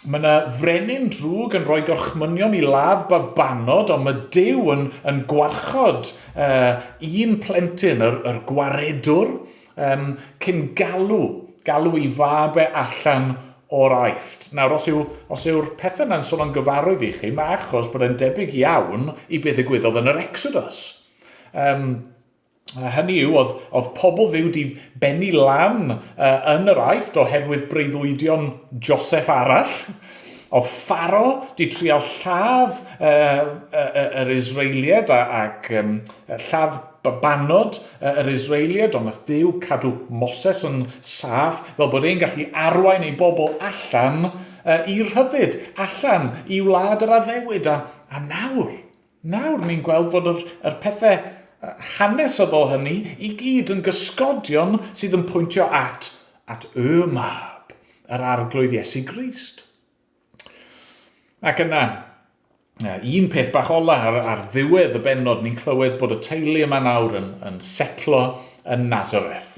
Mae yna frenin drwg yn rhoi gorchmynion i ladd babanod, ond mae Duw yn, yn gwarchod uh, un plentyn, yr, yr gwaredwr, um, cyn galw, galw i fab e allan o'r Aifft. Nawr, os, yw, os yw'r pethau yna'n sôn o'n gyfarwydd i chi, mae achos bod e'n debyg iawn i beth ddigwyddodd yn yr Exodus. Um, a hynny yw, oedd, oedd pobl Dduw di bennu lan uh, yn yr Aifft oherwydd breuddwydion Joseph arall. Oedd Pharo di trial lladd uh, uh, yr Israeliad ac um, lladd babanod yr Israeliad, ond nath Duw cadw Moses yn saff fel bod e'n gallu arwain ei bobl allan uh, i rhyddid, allan i wlad yr addewid. A, a nawr, nawr ni'n gweld fod yr, yr pethau hanesyddol hynny i gyd yn gysgodion sydd yn pwyntio at, at y mab, yr arglwydd Iesu Grist. Ac yna, un peth bach ola ar, ar ddiwedd y bennod, ni'n clywed bod y teulu yma nawr yn, yn setlo yn Nazareth.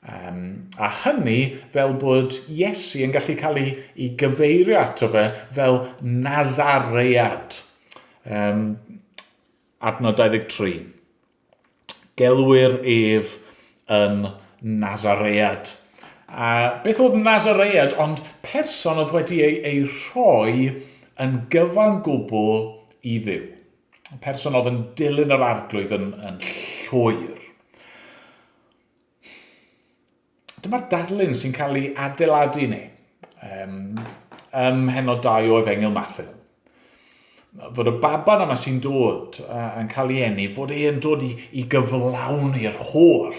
Um, a hynny fel bod Iesu yn gallu cael ei, ei gyfeirio ato fe fel Nazaread. Um, adnod 23. Gelwir ef yn Nazaread. A beth oedd Nazaread ond person oedd wedi ei, ei rhoi yn gyfan gwbl i Dduw. Person oedd yn dilyn yr arglwydd yn, yn llwyr. Dyma'r darlun sy'n cael ei adeiladu ni um, ym mhenod 2 o Efengyl Mathew. Fod y baban yma sy'n dod uh, yn cael ei eni, fod e'n dod i, i gyflawni'r holl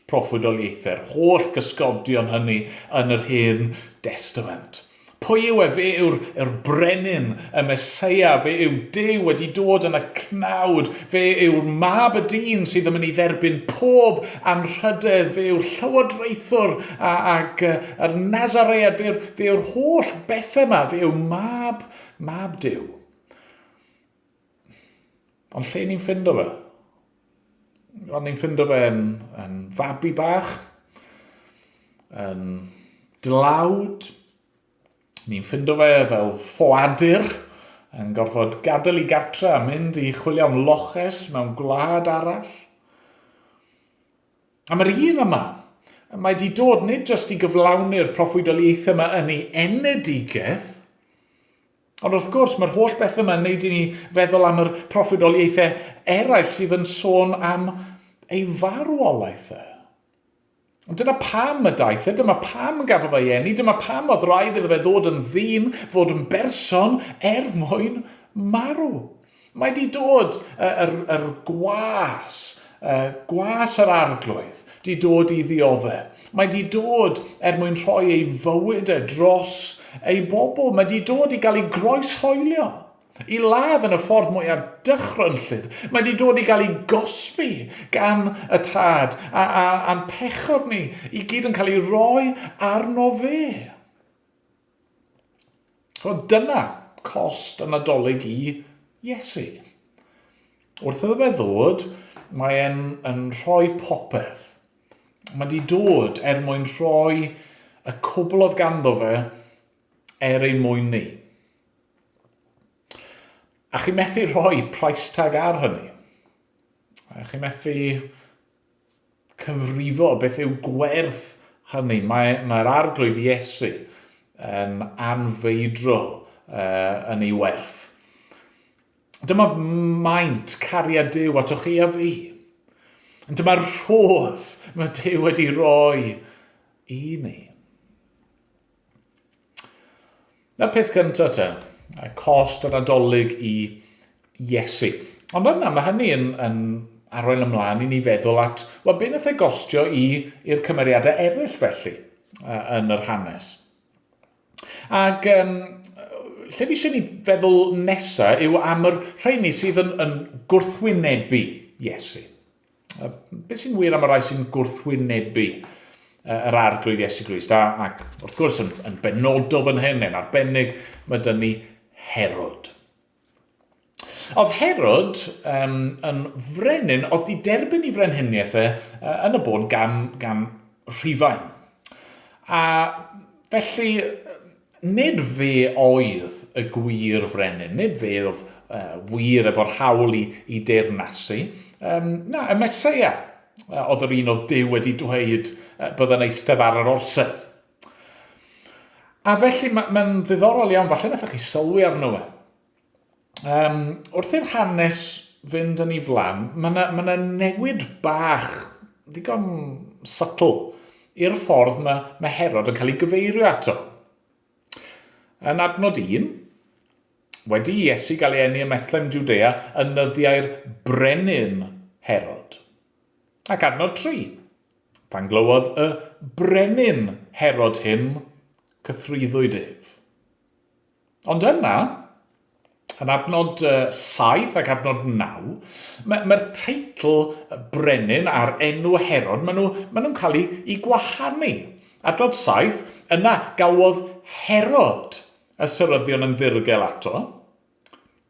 proffwydoliaethau'r holl gysgodion hynny yn yr Hen Destament. Pwy yw e? Fe yw'r er brenin, y Meseia, fe yw Duw wedi dod yn y cnawd, fe yw'r mab y dyn sydd yn mynd i dderbyn pob anrhydedd, fe yw'r llywodraethwr a, ac yr Nazaread, fe yw'r, fe yw'r holl bethau yma, fe yw mab, mab Duw. Ond lle ni'n ffindo fe? Ond ni'n ffindo fe yn, yn fabi bach, yn dlawd, ni'n ffindo fe fel ffoadur, yn gorfod gadael i gartre a mynd i chwilio am loches mewn gwlad arall. A mae'r un yma, mae di dod nid jyst i gyflawni'r proffwydoliaethau yma yn ei enedigaeth, Ond wrth gwrs, mae'r holl beth yma yn neud i ni feddwl am yr proffwydoliaethau eraill sydd yn sôn am ei farwolaeth e. Ond dyna pam y daeth e, dyma pam gafodd ei eni, dyma pam oedd rhaid iddo fe ddod yn ddyn, fod yn berson, er mwyn marw. Mae di dod yr, yr gwas, gwas yr arglwydd, di dod i ddiodde. Mae di dod er mwyn rhoi ei fywyd e dros ei bobl. Mae di dod i gael ei groeshoelio, i ladd yn y ffordd mwyaf dychrynllyd. Mae di dod i gael ei gosbi gan y tad a, a, a'n pechod ni i gyd yn cael ei roi arno fe. Chod, dyna cost y Nadolig i Iesu. Wrth iddo fe ddod, mae e'n yn rhoi popeth. Mae di dod er mwyn rhoi y cwbl oedd ganddo fe er ein mwyn ni. A chi methu rhoi price tag ar hynny. A chi methu cyfrifo beth yw gwerth hynny. Mae'r mae arglwydd Iesu yn anfeidrol yn ei werth. Dyma maint cariad Duw atoch chi a fi. Dyma'r rhodd mae Duw wedi rhoi i ni. Na'r peth cyntaf te, y cost yr adolyg i Iesu. Ond yna, mae hynny yn, yn arwain ymlaen i ni feddwl at, wel, be nath e gostio i'r cymeriadau eraill felly yn yr hanes? Ac um, lle fi eisiau ni feddwl nesaf yw am yr rheini sydd yn, yn gwrthwynebu Iesu. Beth sy'n wir am y rhai sy'n gwrthwynebu yr arglwydd Iesu Grist? A, ac wrth gwrs, yn, yn benodol fan hyn, yn arbennig, mae dyn ni Herod. Oedd Herod um, yn frenin, oedd di derbyn i frenhiniaeth e yn y bôn gan, gan Rhufain. A felly, nid fe oedd y gwir frenin, nid fe oedd uh, wir efo'r hawl i, i deyrnasu. Um, na, y Mesoea oedd yr un oedd Duw wedi dweud uh, byddai'n eistedd ar yr orsedd. A felly mae'n ma ddiddorol iawn, falle wnaethoch chi sylwi arno fe. Um, wrth i'r hanes fynd yn ei flan, mae yna ma newid bach ddigon subtle i'r ffordd mae, mae Herod yn cael ei gyfeirio ato. Yn adnod 1, wedi i Iesu gael ei eni ym Methlehem Judea yn nyddiau'r brenin Herod. Ac adnod 3, Pan glywodd y brenin Herod hyn, cythruddwyd ef. Ond yna, yn adnod 7 ac adnod 9, mae'r mae teitl brenin a'r enw Herod, maen nhw'n nhw, maen nhw cael eu, eu gwahanu. Adnod 7, yna galwodd Herod y seryddion yn ddirgel ato.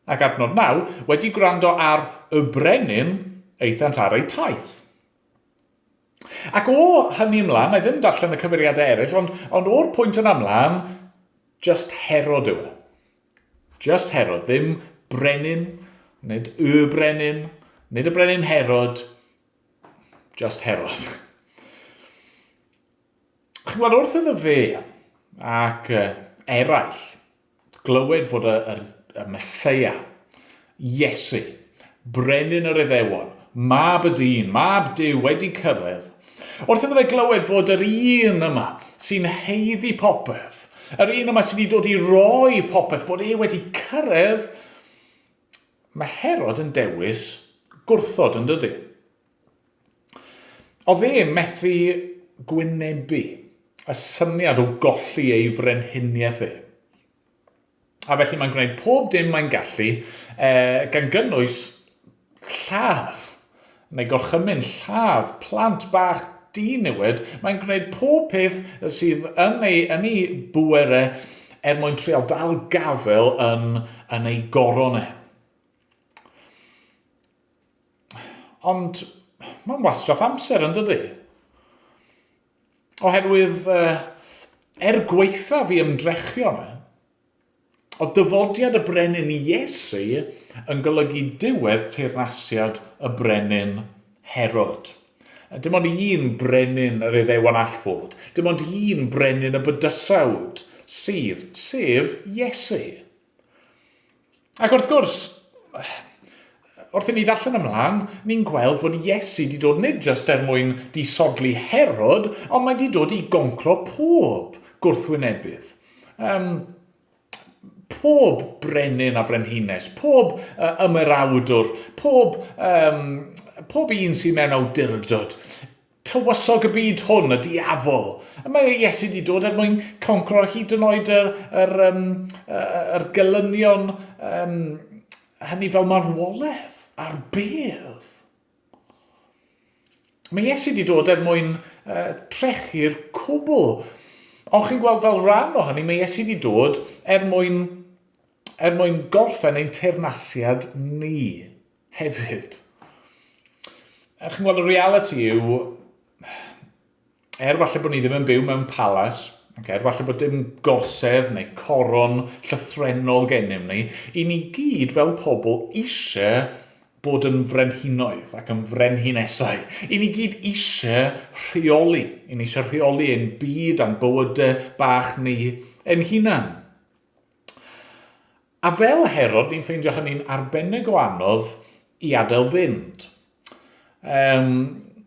Ac adnod 9, wedi gwrando ar y brenin, aethant ar eu taith. Ac o hynny ymlaen, na i ddim darllen y cyfeiriadau eraill, ond, ond o'r pwynt yna ymlaen, just Herod yw e. Just Herod, ddim brenin, nid y brenin, nid y brenin Herod, just Herod. Chi'n gweld, wrth iddo fe ac eraill glywed fod y, y, y Meseia, Iesu, brenin yr Iddewon, mab y dyn, mab Duw wedi cyrraedd, wrth iddo fe glywed fod yr un yma sy'n heiddi popeth, yr un yma sydd wedi dod i roi popeth, fod e wedi cyrraedd, mae Herod yn dewis gwrthod yn dydy. Oedd e methu gwynebu y syniad o golli ei frenhiniaeth e. A felly mae'n gwneud pob dim mae'n gallu, e, gan gynnwys lladd, neu gorchymyn lladd plant bach diniwed. Mae'n gwneud pob peth sydd yn ei, yn ei bŵer e er mwyn trial dal gafael yn, yn ei goron e. Ond mae'n wastraff amser yn dydy? Oherwydd uh, er gwaethaf i ymdrechion e, oedd dyfodiad y brenin Iesu yn golygu diwedd teyrnasiad y brenin Herod. Dim ond un brenin yr Iddewon all fod. Dim ond un brenin y bydysawd sydd, sef Iesu. Ac wrth gwrs, wrth i ni ddarllen ymlaen, ni'n gweld fod Iesu wedi dod nid jyst er mwyn disodli Herod, ond mae wedi dod i goncro pob gwrthwynebydd. Um, pob brenin a frenhines, pob uh, ymerawdwr, pob, um, pob un sy'n mewn awdurdod. Tywysog y byd hwn, y diafol. A mae Iesu wedi dod er mwyn concro hyd yn oed yr, yr, um, yr gelynion um, hynny fel marwolaeth a'r bedd. Mae Iesu wedi dod er mwyn uh, trechu'r cwbl. Ond chi'n gweld fel rhan o hynny, mae Iesu wedi dod er mwyn, er mwyn gorffen ein teyrnasiad ni hefyd. A chi'n gweld y reality yw, er falle bod ni ddim yn byw mewn palas, okay, er falle bod dim gorsedd neu coron llythrennol gennym ni, i ni gyd fel pobl eisiau bod yn frenhinoedd ac yn frenhinesau. I ni gyd eisiau rheoli. I ni eisiau rheoli ein byd a'n bywydau bach ni ein hunan. A fel Herod, ni'n ffeindio hynny'n arbennig o anodd i adael fynd. Um,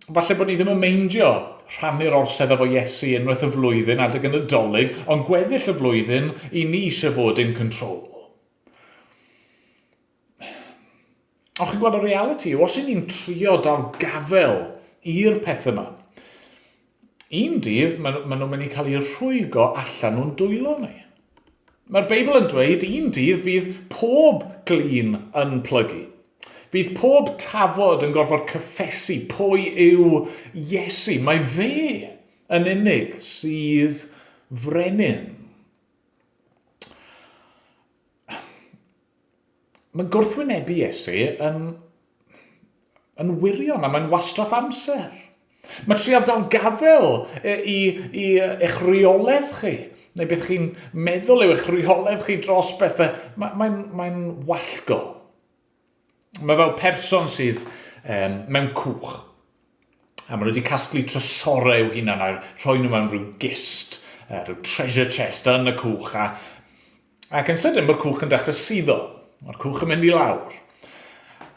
falle bod ni ddim yn meindio rhannu'r orsedd efo Iesu unwaith y flwyddyn adeg y Nadolig, ond gweddill y flwyddyn i ni eisiau fod in control. Ond chi'n gweld y realiti yw, os y'n ni'n trio dal gafel i'r peth yma, un dydd maen, maen nhw'n mynd i cael eu rhwygo allan o'n dwylo ni. Mae'r Beibl yn dweud un dydd fydd pob glin yn plygu. Fydd pob tafod yn gorfod cyffesu pwy yw Iesu. Mae fe yn unig sydd frenin. Mae gwrthwynebu Iesu yn, yn wirion a mae'n wastraff amser. Mae trial dal gafel i, i, i eich rheolaeth chi, neu beth chi'n meddwl yw eich rheolaeth chi dros bethau, mae'n mae, mae wallgo. Mae fel person sydd um, mewn cwch. A maen nhw wedi casglu trysorau i'w hunan a rhoi nhw mewn rhyw gist, uh, rhyw treasure chest yn y cwch. A, ac yn sydyn mae'r cwch yn dechrau suddo. Mae'r cwch yn mynd i lawr.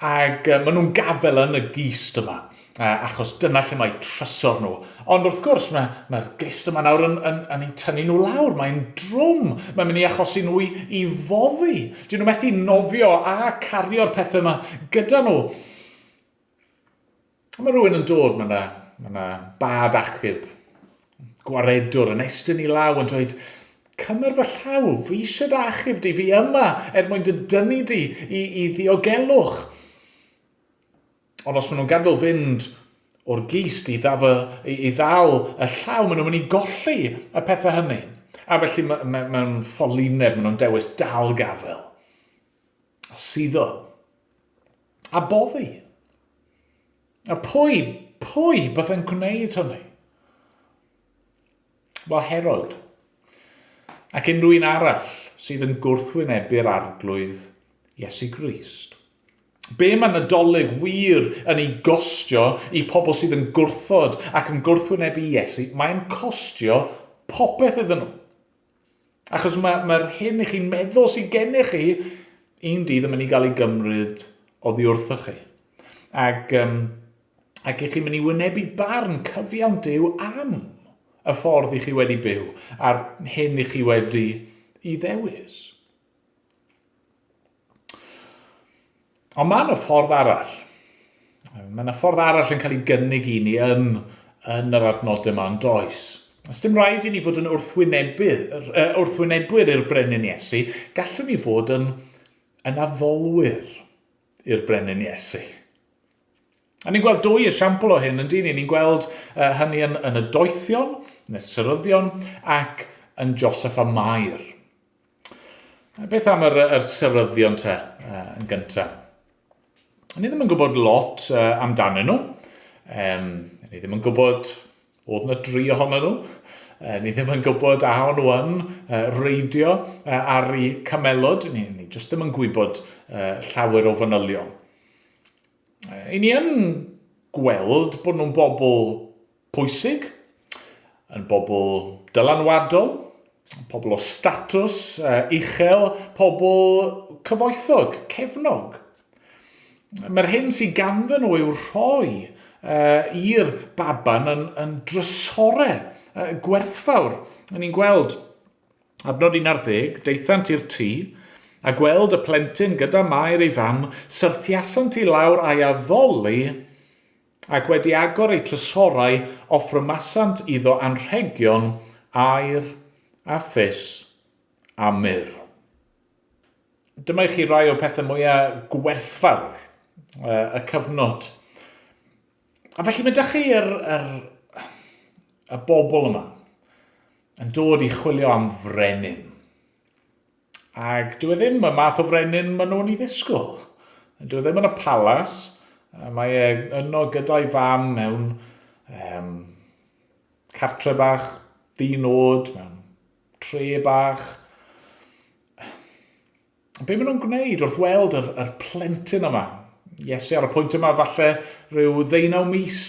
Ac uh, maen nhw'n gafel yn y gist yma, uh, achos dyna lle mae trysor nhw. Ond wrth gwrs, mae'r mae gist yma nawr yn, yn, yn eu tynnu nhw lawr. Mae'n drwm. Mae'n mynd i achosi nhw i, i foddi. Dyn nhw methu nofio a cario'r pethau yma gyda nhw. Mae rhywun yn dod, mae yna mae yna bad achub, gwaredwr yn estyn i law yn dweud, cymer fy llaw, fi eisiau dy achub di, fi yma er mwyn dy dynnu di i, i ddiogelwch. Ond os maen nhw'n gadael fynd o'r gist i, ddafo, i, i ddal y llaw, maen nhw'n mynd i golli y pethau hynny. A felly mewn ffolineb maen nhw'n dewis dal gafel. A suddo. A boddi. A pwy, pwy byddai'n gwneud hynny? Wel, Herod. Ac unrhyw un arall sydd yn gwrthwynebu'r arglwydd Iesu Grist. Be mae Nadolig wir yn ei gostio i pobl sydd yn gwrthod ac yn gwrthwynebu Iesu, mae'n costio popeth iddyn nhw. Achos mae'r mae hyn i chi'n meddwl sydd gennych chi, un dydd yn mynd i gael ei gymryd oddi wrthoch chi. Ac, um, ac i chi'n mynd i wynebu barn cyfiawn Duw am y ffordd i chi wedi byw a'r hyn i chi wedi i ddewis. Ond mae yna ffordd arall. Mae yna ffordd arall yn cael ei gynnig i ni yn, yn yr adnodau yma, yn does. Os dim rhaid i ni fod yn wrthwynebwyr, wrthwynebwyr i'r Brenin Iesu, gallwn ni fod yn, yn addolwyr i'r Brenin Iesu. A ni'n gweld dwy esiampl o hyn yn dyn ni. Ni'n gweld uh, hynny yn, yn y doethion, neu'r seryddion, ac yn Joseph a Mair. Beth am yr, yr seryddion te uh, yn gyntaf? Ni ddim yn gwybod lot uh, amdanyn nhw. Um, ni ddim yn gwybod oedd yna dri ohonyn nhw. Uh, ni ddim yn gwybod a o'n nhw yn uh, reidio uh, ar eu camelod. Ni, ni jyst ddim yn gwybod uh, llawer o fanylion. Uh, I ni yn gweld bod nhw'n bobl pwysig, yn bobl dylanwadol, pobl o statws uh, uchel, pobl cyfoethog, cefnog. Mae'r hyn sydd ganddyn nhw i'w rhoi uh, i'r baban yn, yn drysore uh, gwerthfawr. Ni'n gweld adnod 11, daethant i'r tŷ, a gweld y plentyn gyda Mair ei fam, syrthiasant i lawr a'i addoli, Ac wedi agor eu trysorau, offrymasant iddo anrhegion, aur, a thus, a myrr. Dyma i chi rai o'r pethau mwyaf gwerthfawr y cyfnod. A felly mae dych chi yr, yr, y bobl yma. yn dod i chwilio am frenin. Ac dyw e ddim y math o frenin maen nhw'n ei ddisgwyl. Dyw e ddim yn y palas. Mae e yno gyda'i fam mewn um, cartre bach ddi-nod, mewn tre bach. Be maen nhw'n gwneud wrth weld yr, yr plentyn yma? Iesu ar y pwynt yma falle rhyw ddeunaw mis.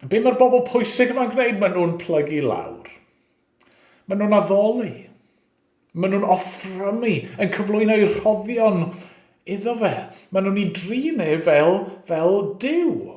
Be mae'r bobl pwysig yma'n gwneud? Maen nhw'n plygu lawr. Maen nhw'n addoli. Maen nhw'n offrymu, yn cyflwyno eu rhoddion iddo fe. Maen nhw'n ei drin e fel, fel Duw.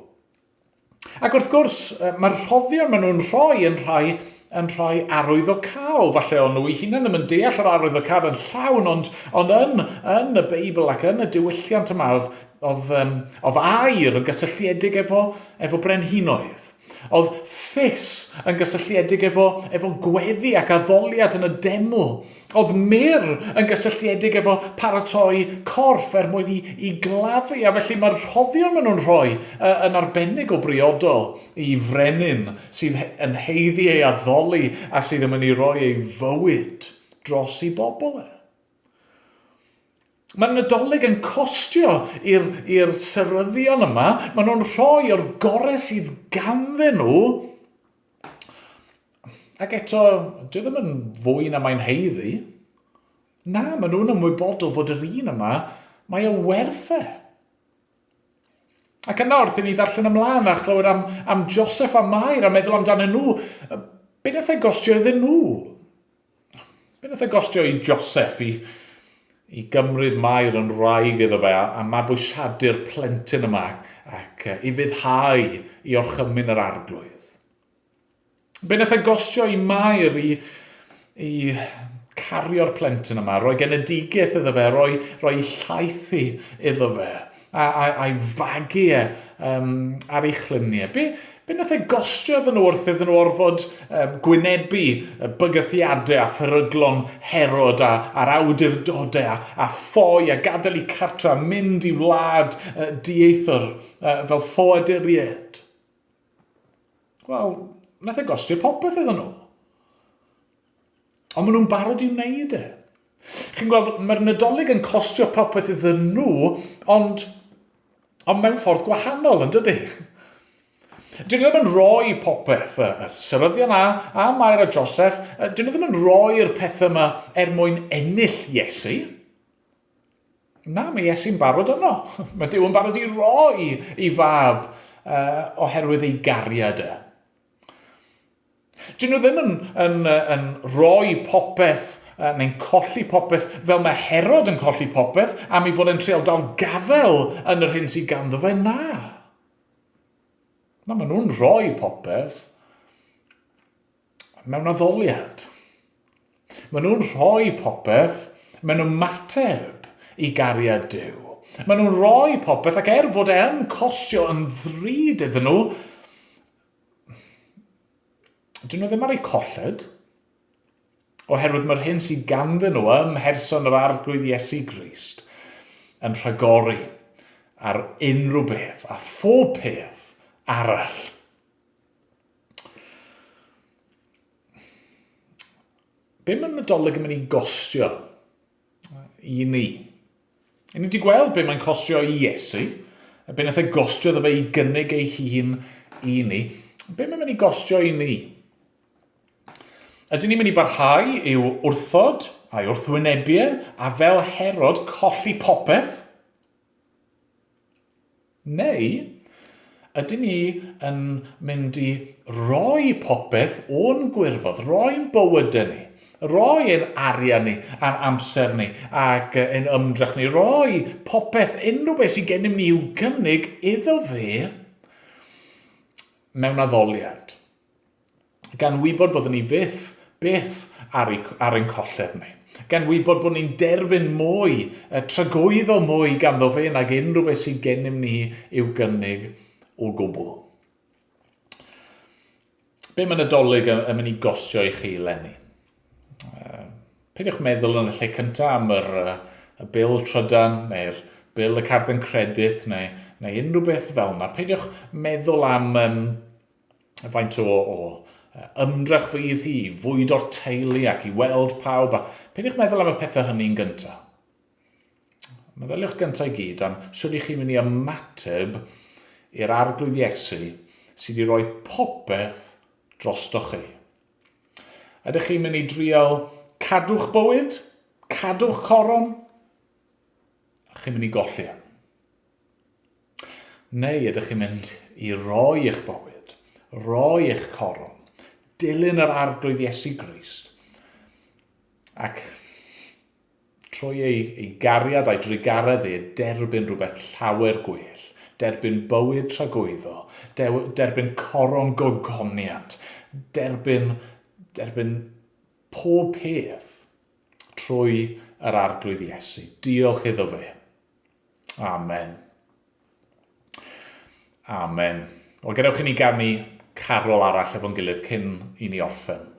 Ac wrth gwrs, mae'r rhoddion maen nhw'n rhoi yn rhai yn rhai arwyddocaol. Falle o'n nhw eu hunain ddim yn deall yr arwyddocâd yn llawn, ond, ond yn, yn y Beibl ac yn y diwylliant yma, oedd, oedd, um, oedd aur yn gysylltiedig efo, efo brenhinoedd. Oedd ffys yn gysylltiedig efo, efo gweddi ac addoliad yn y deml. Oedd myrr yn gysylltiedig efo paratoi corff er mwyn i, i gladdu, a felly mae'r rhoddion maen nhw'n rhoi uh, yn arbennig o briodol i frenin sydd yn haeddu ei addoli a sydd yn mynd i roi ei fywyd dros ei bobl e. Mae'r Nadolig yn costio i'r seryddion yma, maen nhw'n rhoi o'r gorau sydd ganddyn nhw, ac eto, dwi ddim yn fwy na mae'n haeddu. Na, maen nhw'n ymwybodol fod yr un yma, mae o werth e. Ac yna wrth i ni ddarllen ymlaen a chlywed am, am Joseph a Mair a meddwl amdanyn nhw, be nath e gostio iddyn nhw? Be nath e gostio i Joseph i, i gymryd Mair yn wraig iddo fe a, a mabwysiadu'r plentyn yma ac, ac i fuddhau i orchymyn yr arglwydd? Be nath e gostio i Mair i, i cario'r plentyn yma, rhoi genedigaeth iddo fe, rhoi, rhoi llaethu iddo fe, a, a, a'i fagu e um, ar ei chluniau. Be, be nath e gostio iddyn nhw wrth iddyn nhw orfod um, gwynebu bygythiadau a pheryglon Herod a, a'r awdurdodau a, a ffoi a gadael i cartra, mynd i wlad uh, dieithr uh, fel ffoaduriaid? Wel, nath e gostio popeth iddyn nhw. Ond maen nhw'n barod i wneud e. Chi'n gweld, mae'r Nadolig yn costio popeth iddyn nhw, ond, ond mewn ffordd gwahanol, yn dydy? Dyn nhw ddim yn rhoi popeth, y seryddion a, a Mair a Joseph, dyn nhw ddim yn rhoi'r pethau yma er mwyn ennill Iesu. Na, mae Iesu'n barod yno. Mae Duw yn barod i roi ei fab uh, oherwydd ei gariad e. Dyn nhw ddim yn, yn, yn rhoi popeth uh, neu'n colli popeth fel mae Herod yn colli popeth am ei fod e'n trial dal gafel yn yr hyn sydd ganddo fe. Na. Na, maen nhw'n rhoi popeth mewn addoliad. Maen nhw'n rhoi popeth mewn ymateb i gariad Duw. Maen nhw'n rhoi popeth ac er fod e yn costio yn ddrud iddyn nhw, dyn nhw ddim ar eu colled, oherwydd mae'r hyn sydd ganddyn nhw ym mherson yr Arglwydd Iesu Grist yn rhagori ar unrhyw beth a phob peth arall. Be mae'r Nadolig yn mynd i gostio i ni? I ni wedi gweld be mae'n costio i Iesu, be nath e gostio iddo fe i gynnig ei hun i ni. Be mae'n mynd i gostio i ni? Ydyn ni'n mynd i barhau i'w wrthod a'i wrthwynebu e, a fel Herod colli popeth? Neu ydyn ni yn mynd i roi popeth o'n gwirfodd, roi'n bywydau ni, roi ein arian ni a'n amser ni ac ein ymdrech ni, roi popeth, unrhyw beth sydd gennym ni i'w gynnig iddo fe mewn addoliad? Gan wybod fyddwn ni fyth, byth ar, ei, ar ein colled ni. Gan wybod bod ni'n derbyn mwy, y tragwyddo mwy ganddo fe nag unrhyw beth sydd gennym ni i'w gynnig o gwbl. Be mae Nadolig yn, yn mynd i gostio i chi eleni? Peidiwch meddwl yn y lle cyntaf am yr, y bil trydan neu'r bil y carden credit neu, neu unrhyw beth fel yna. Peidiwch meddwl am um, faint o, o Ymdrech fydd hi i fwydo'r teulu ac i weld pawb, a peidiwch meddwl am y pethau hynny'n gyntaf. Meddyliwch gyntaf i gyd am sut i chi'n mynd i ymateb i'r Arglwydd Iesu sydd wedi rhoi popeth drostoch chi. Ydych chi'n mynd i drial cadw'ch bywyd? Cadw'ch coron? A chi'n mynd i golli e? Neu ydych chi'n mynd i roi eich bywyd, roi eich coron, dilyn yr Arglwydd Iesu Grist, ac trwy ei, ei gariad a'i drugaredd e, derbyn rhywbeth llawer gwell, derbyn bywyd tragwyddo, derbyn coron gogoniant, derbyn, derbyn pob peth trwy yr Arglwydd Iesu. Diolch iddo fe. Amen. Amen. Wel, gadewch i ni ganu carol arall efo'n gilydd cyn i ni orffen.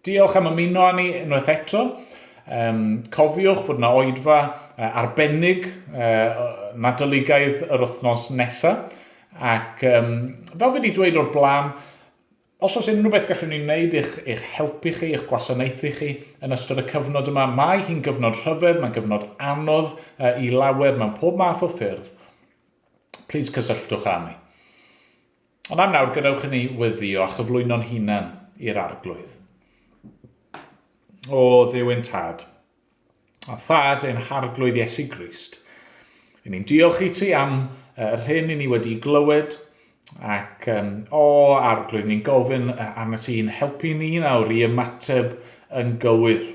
Diolch am ymuno â ni unwaith eto. Um, cofiwch fod yna oedfa arbennig Nadoligaidd yr wythnos nesaf. Ac um, fel fi wedi dweud o'r blaen, os oes unrhyw beth gallwn ni wneud i'ch, eich helpu chi, eich gwasanaethu chi yn ystod y cyfnod yma, mae hi'n gyfnod rhyfedd, mae'n gyfnod anodd i lawer mewn pob math o ffyrdd. Please cysylltwch â mi. Ond am nawr, gadewch i ni weddio a chyflwyno'n hunan i'r Arglwydd. O Dduw ein Tad, a Thad ein Harglwydd Iesu Grist, i ni'n diolch i ti am yr hyn i ni wedi glywed, ac um, o Arglwydd, ni'n gofyn am y ti'n helpu ni nawr i ymateb yn gywir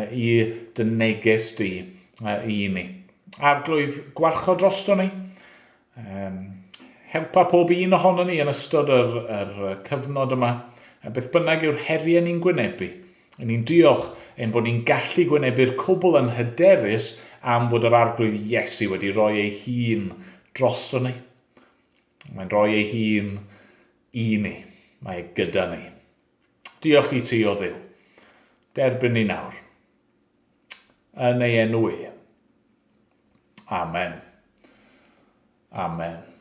i dy neges di i ni. Arglwydd, gwarchod drosto ni. Um, Helpa pob un ohonon ni yn ystod yr, yr cyfnod yma. A beth bynnag yw'r heriau ni'n gwynebu, Yn ni'n diolch ein bod ni'n gallu gwynebu'r cwbl yn hyderus am fod yr Arglwydd Iesu wedi rhoi ei hun drosto ni. Mae'n rhoi ei hun i ni. Mae e gyda ni. Diolch i ti, o Dduw. Derbyn ni nawr. Yn ei enw e. Amen. Amen.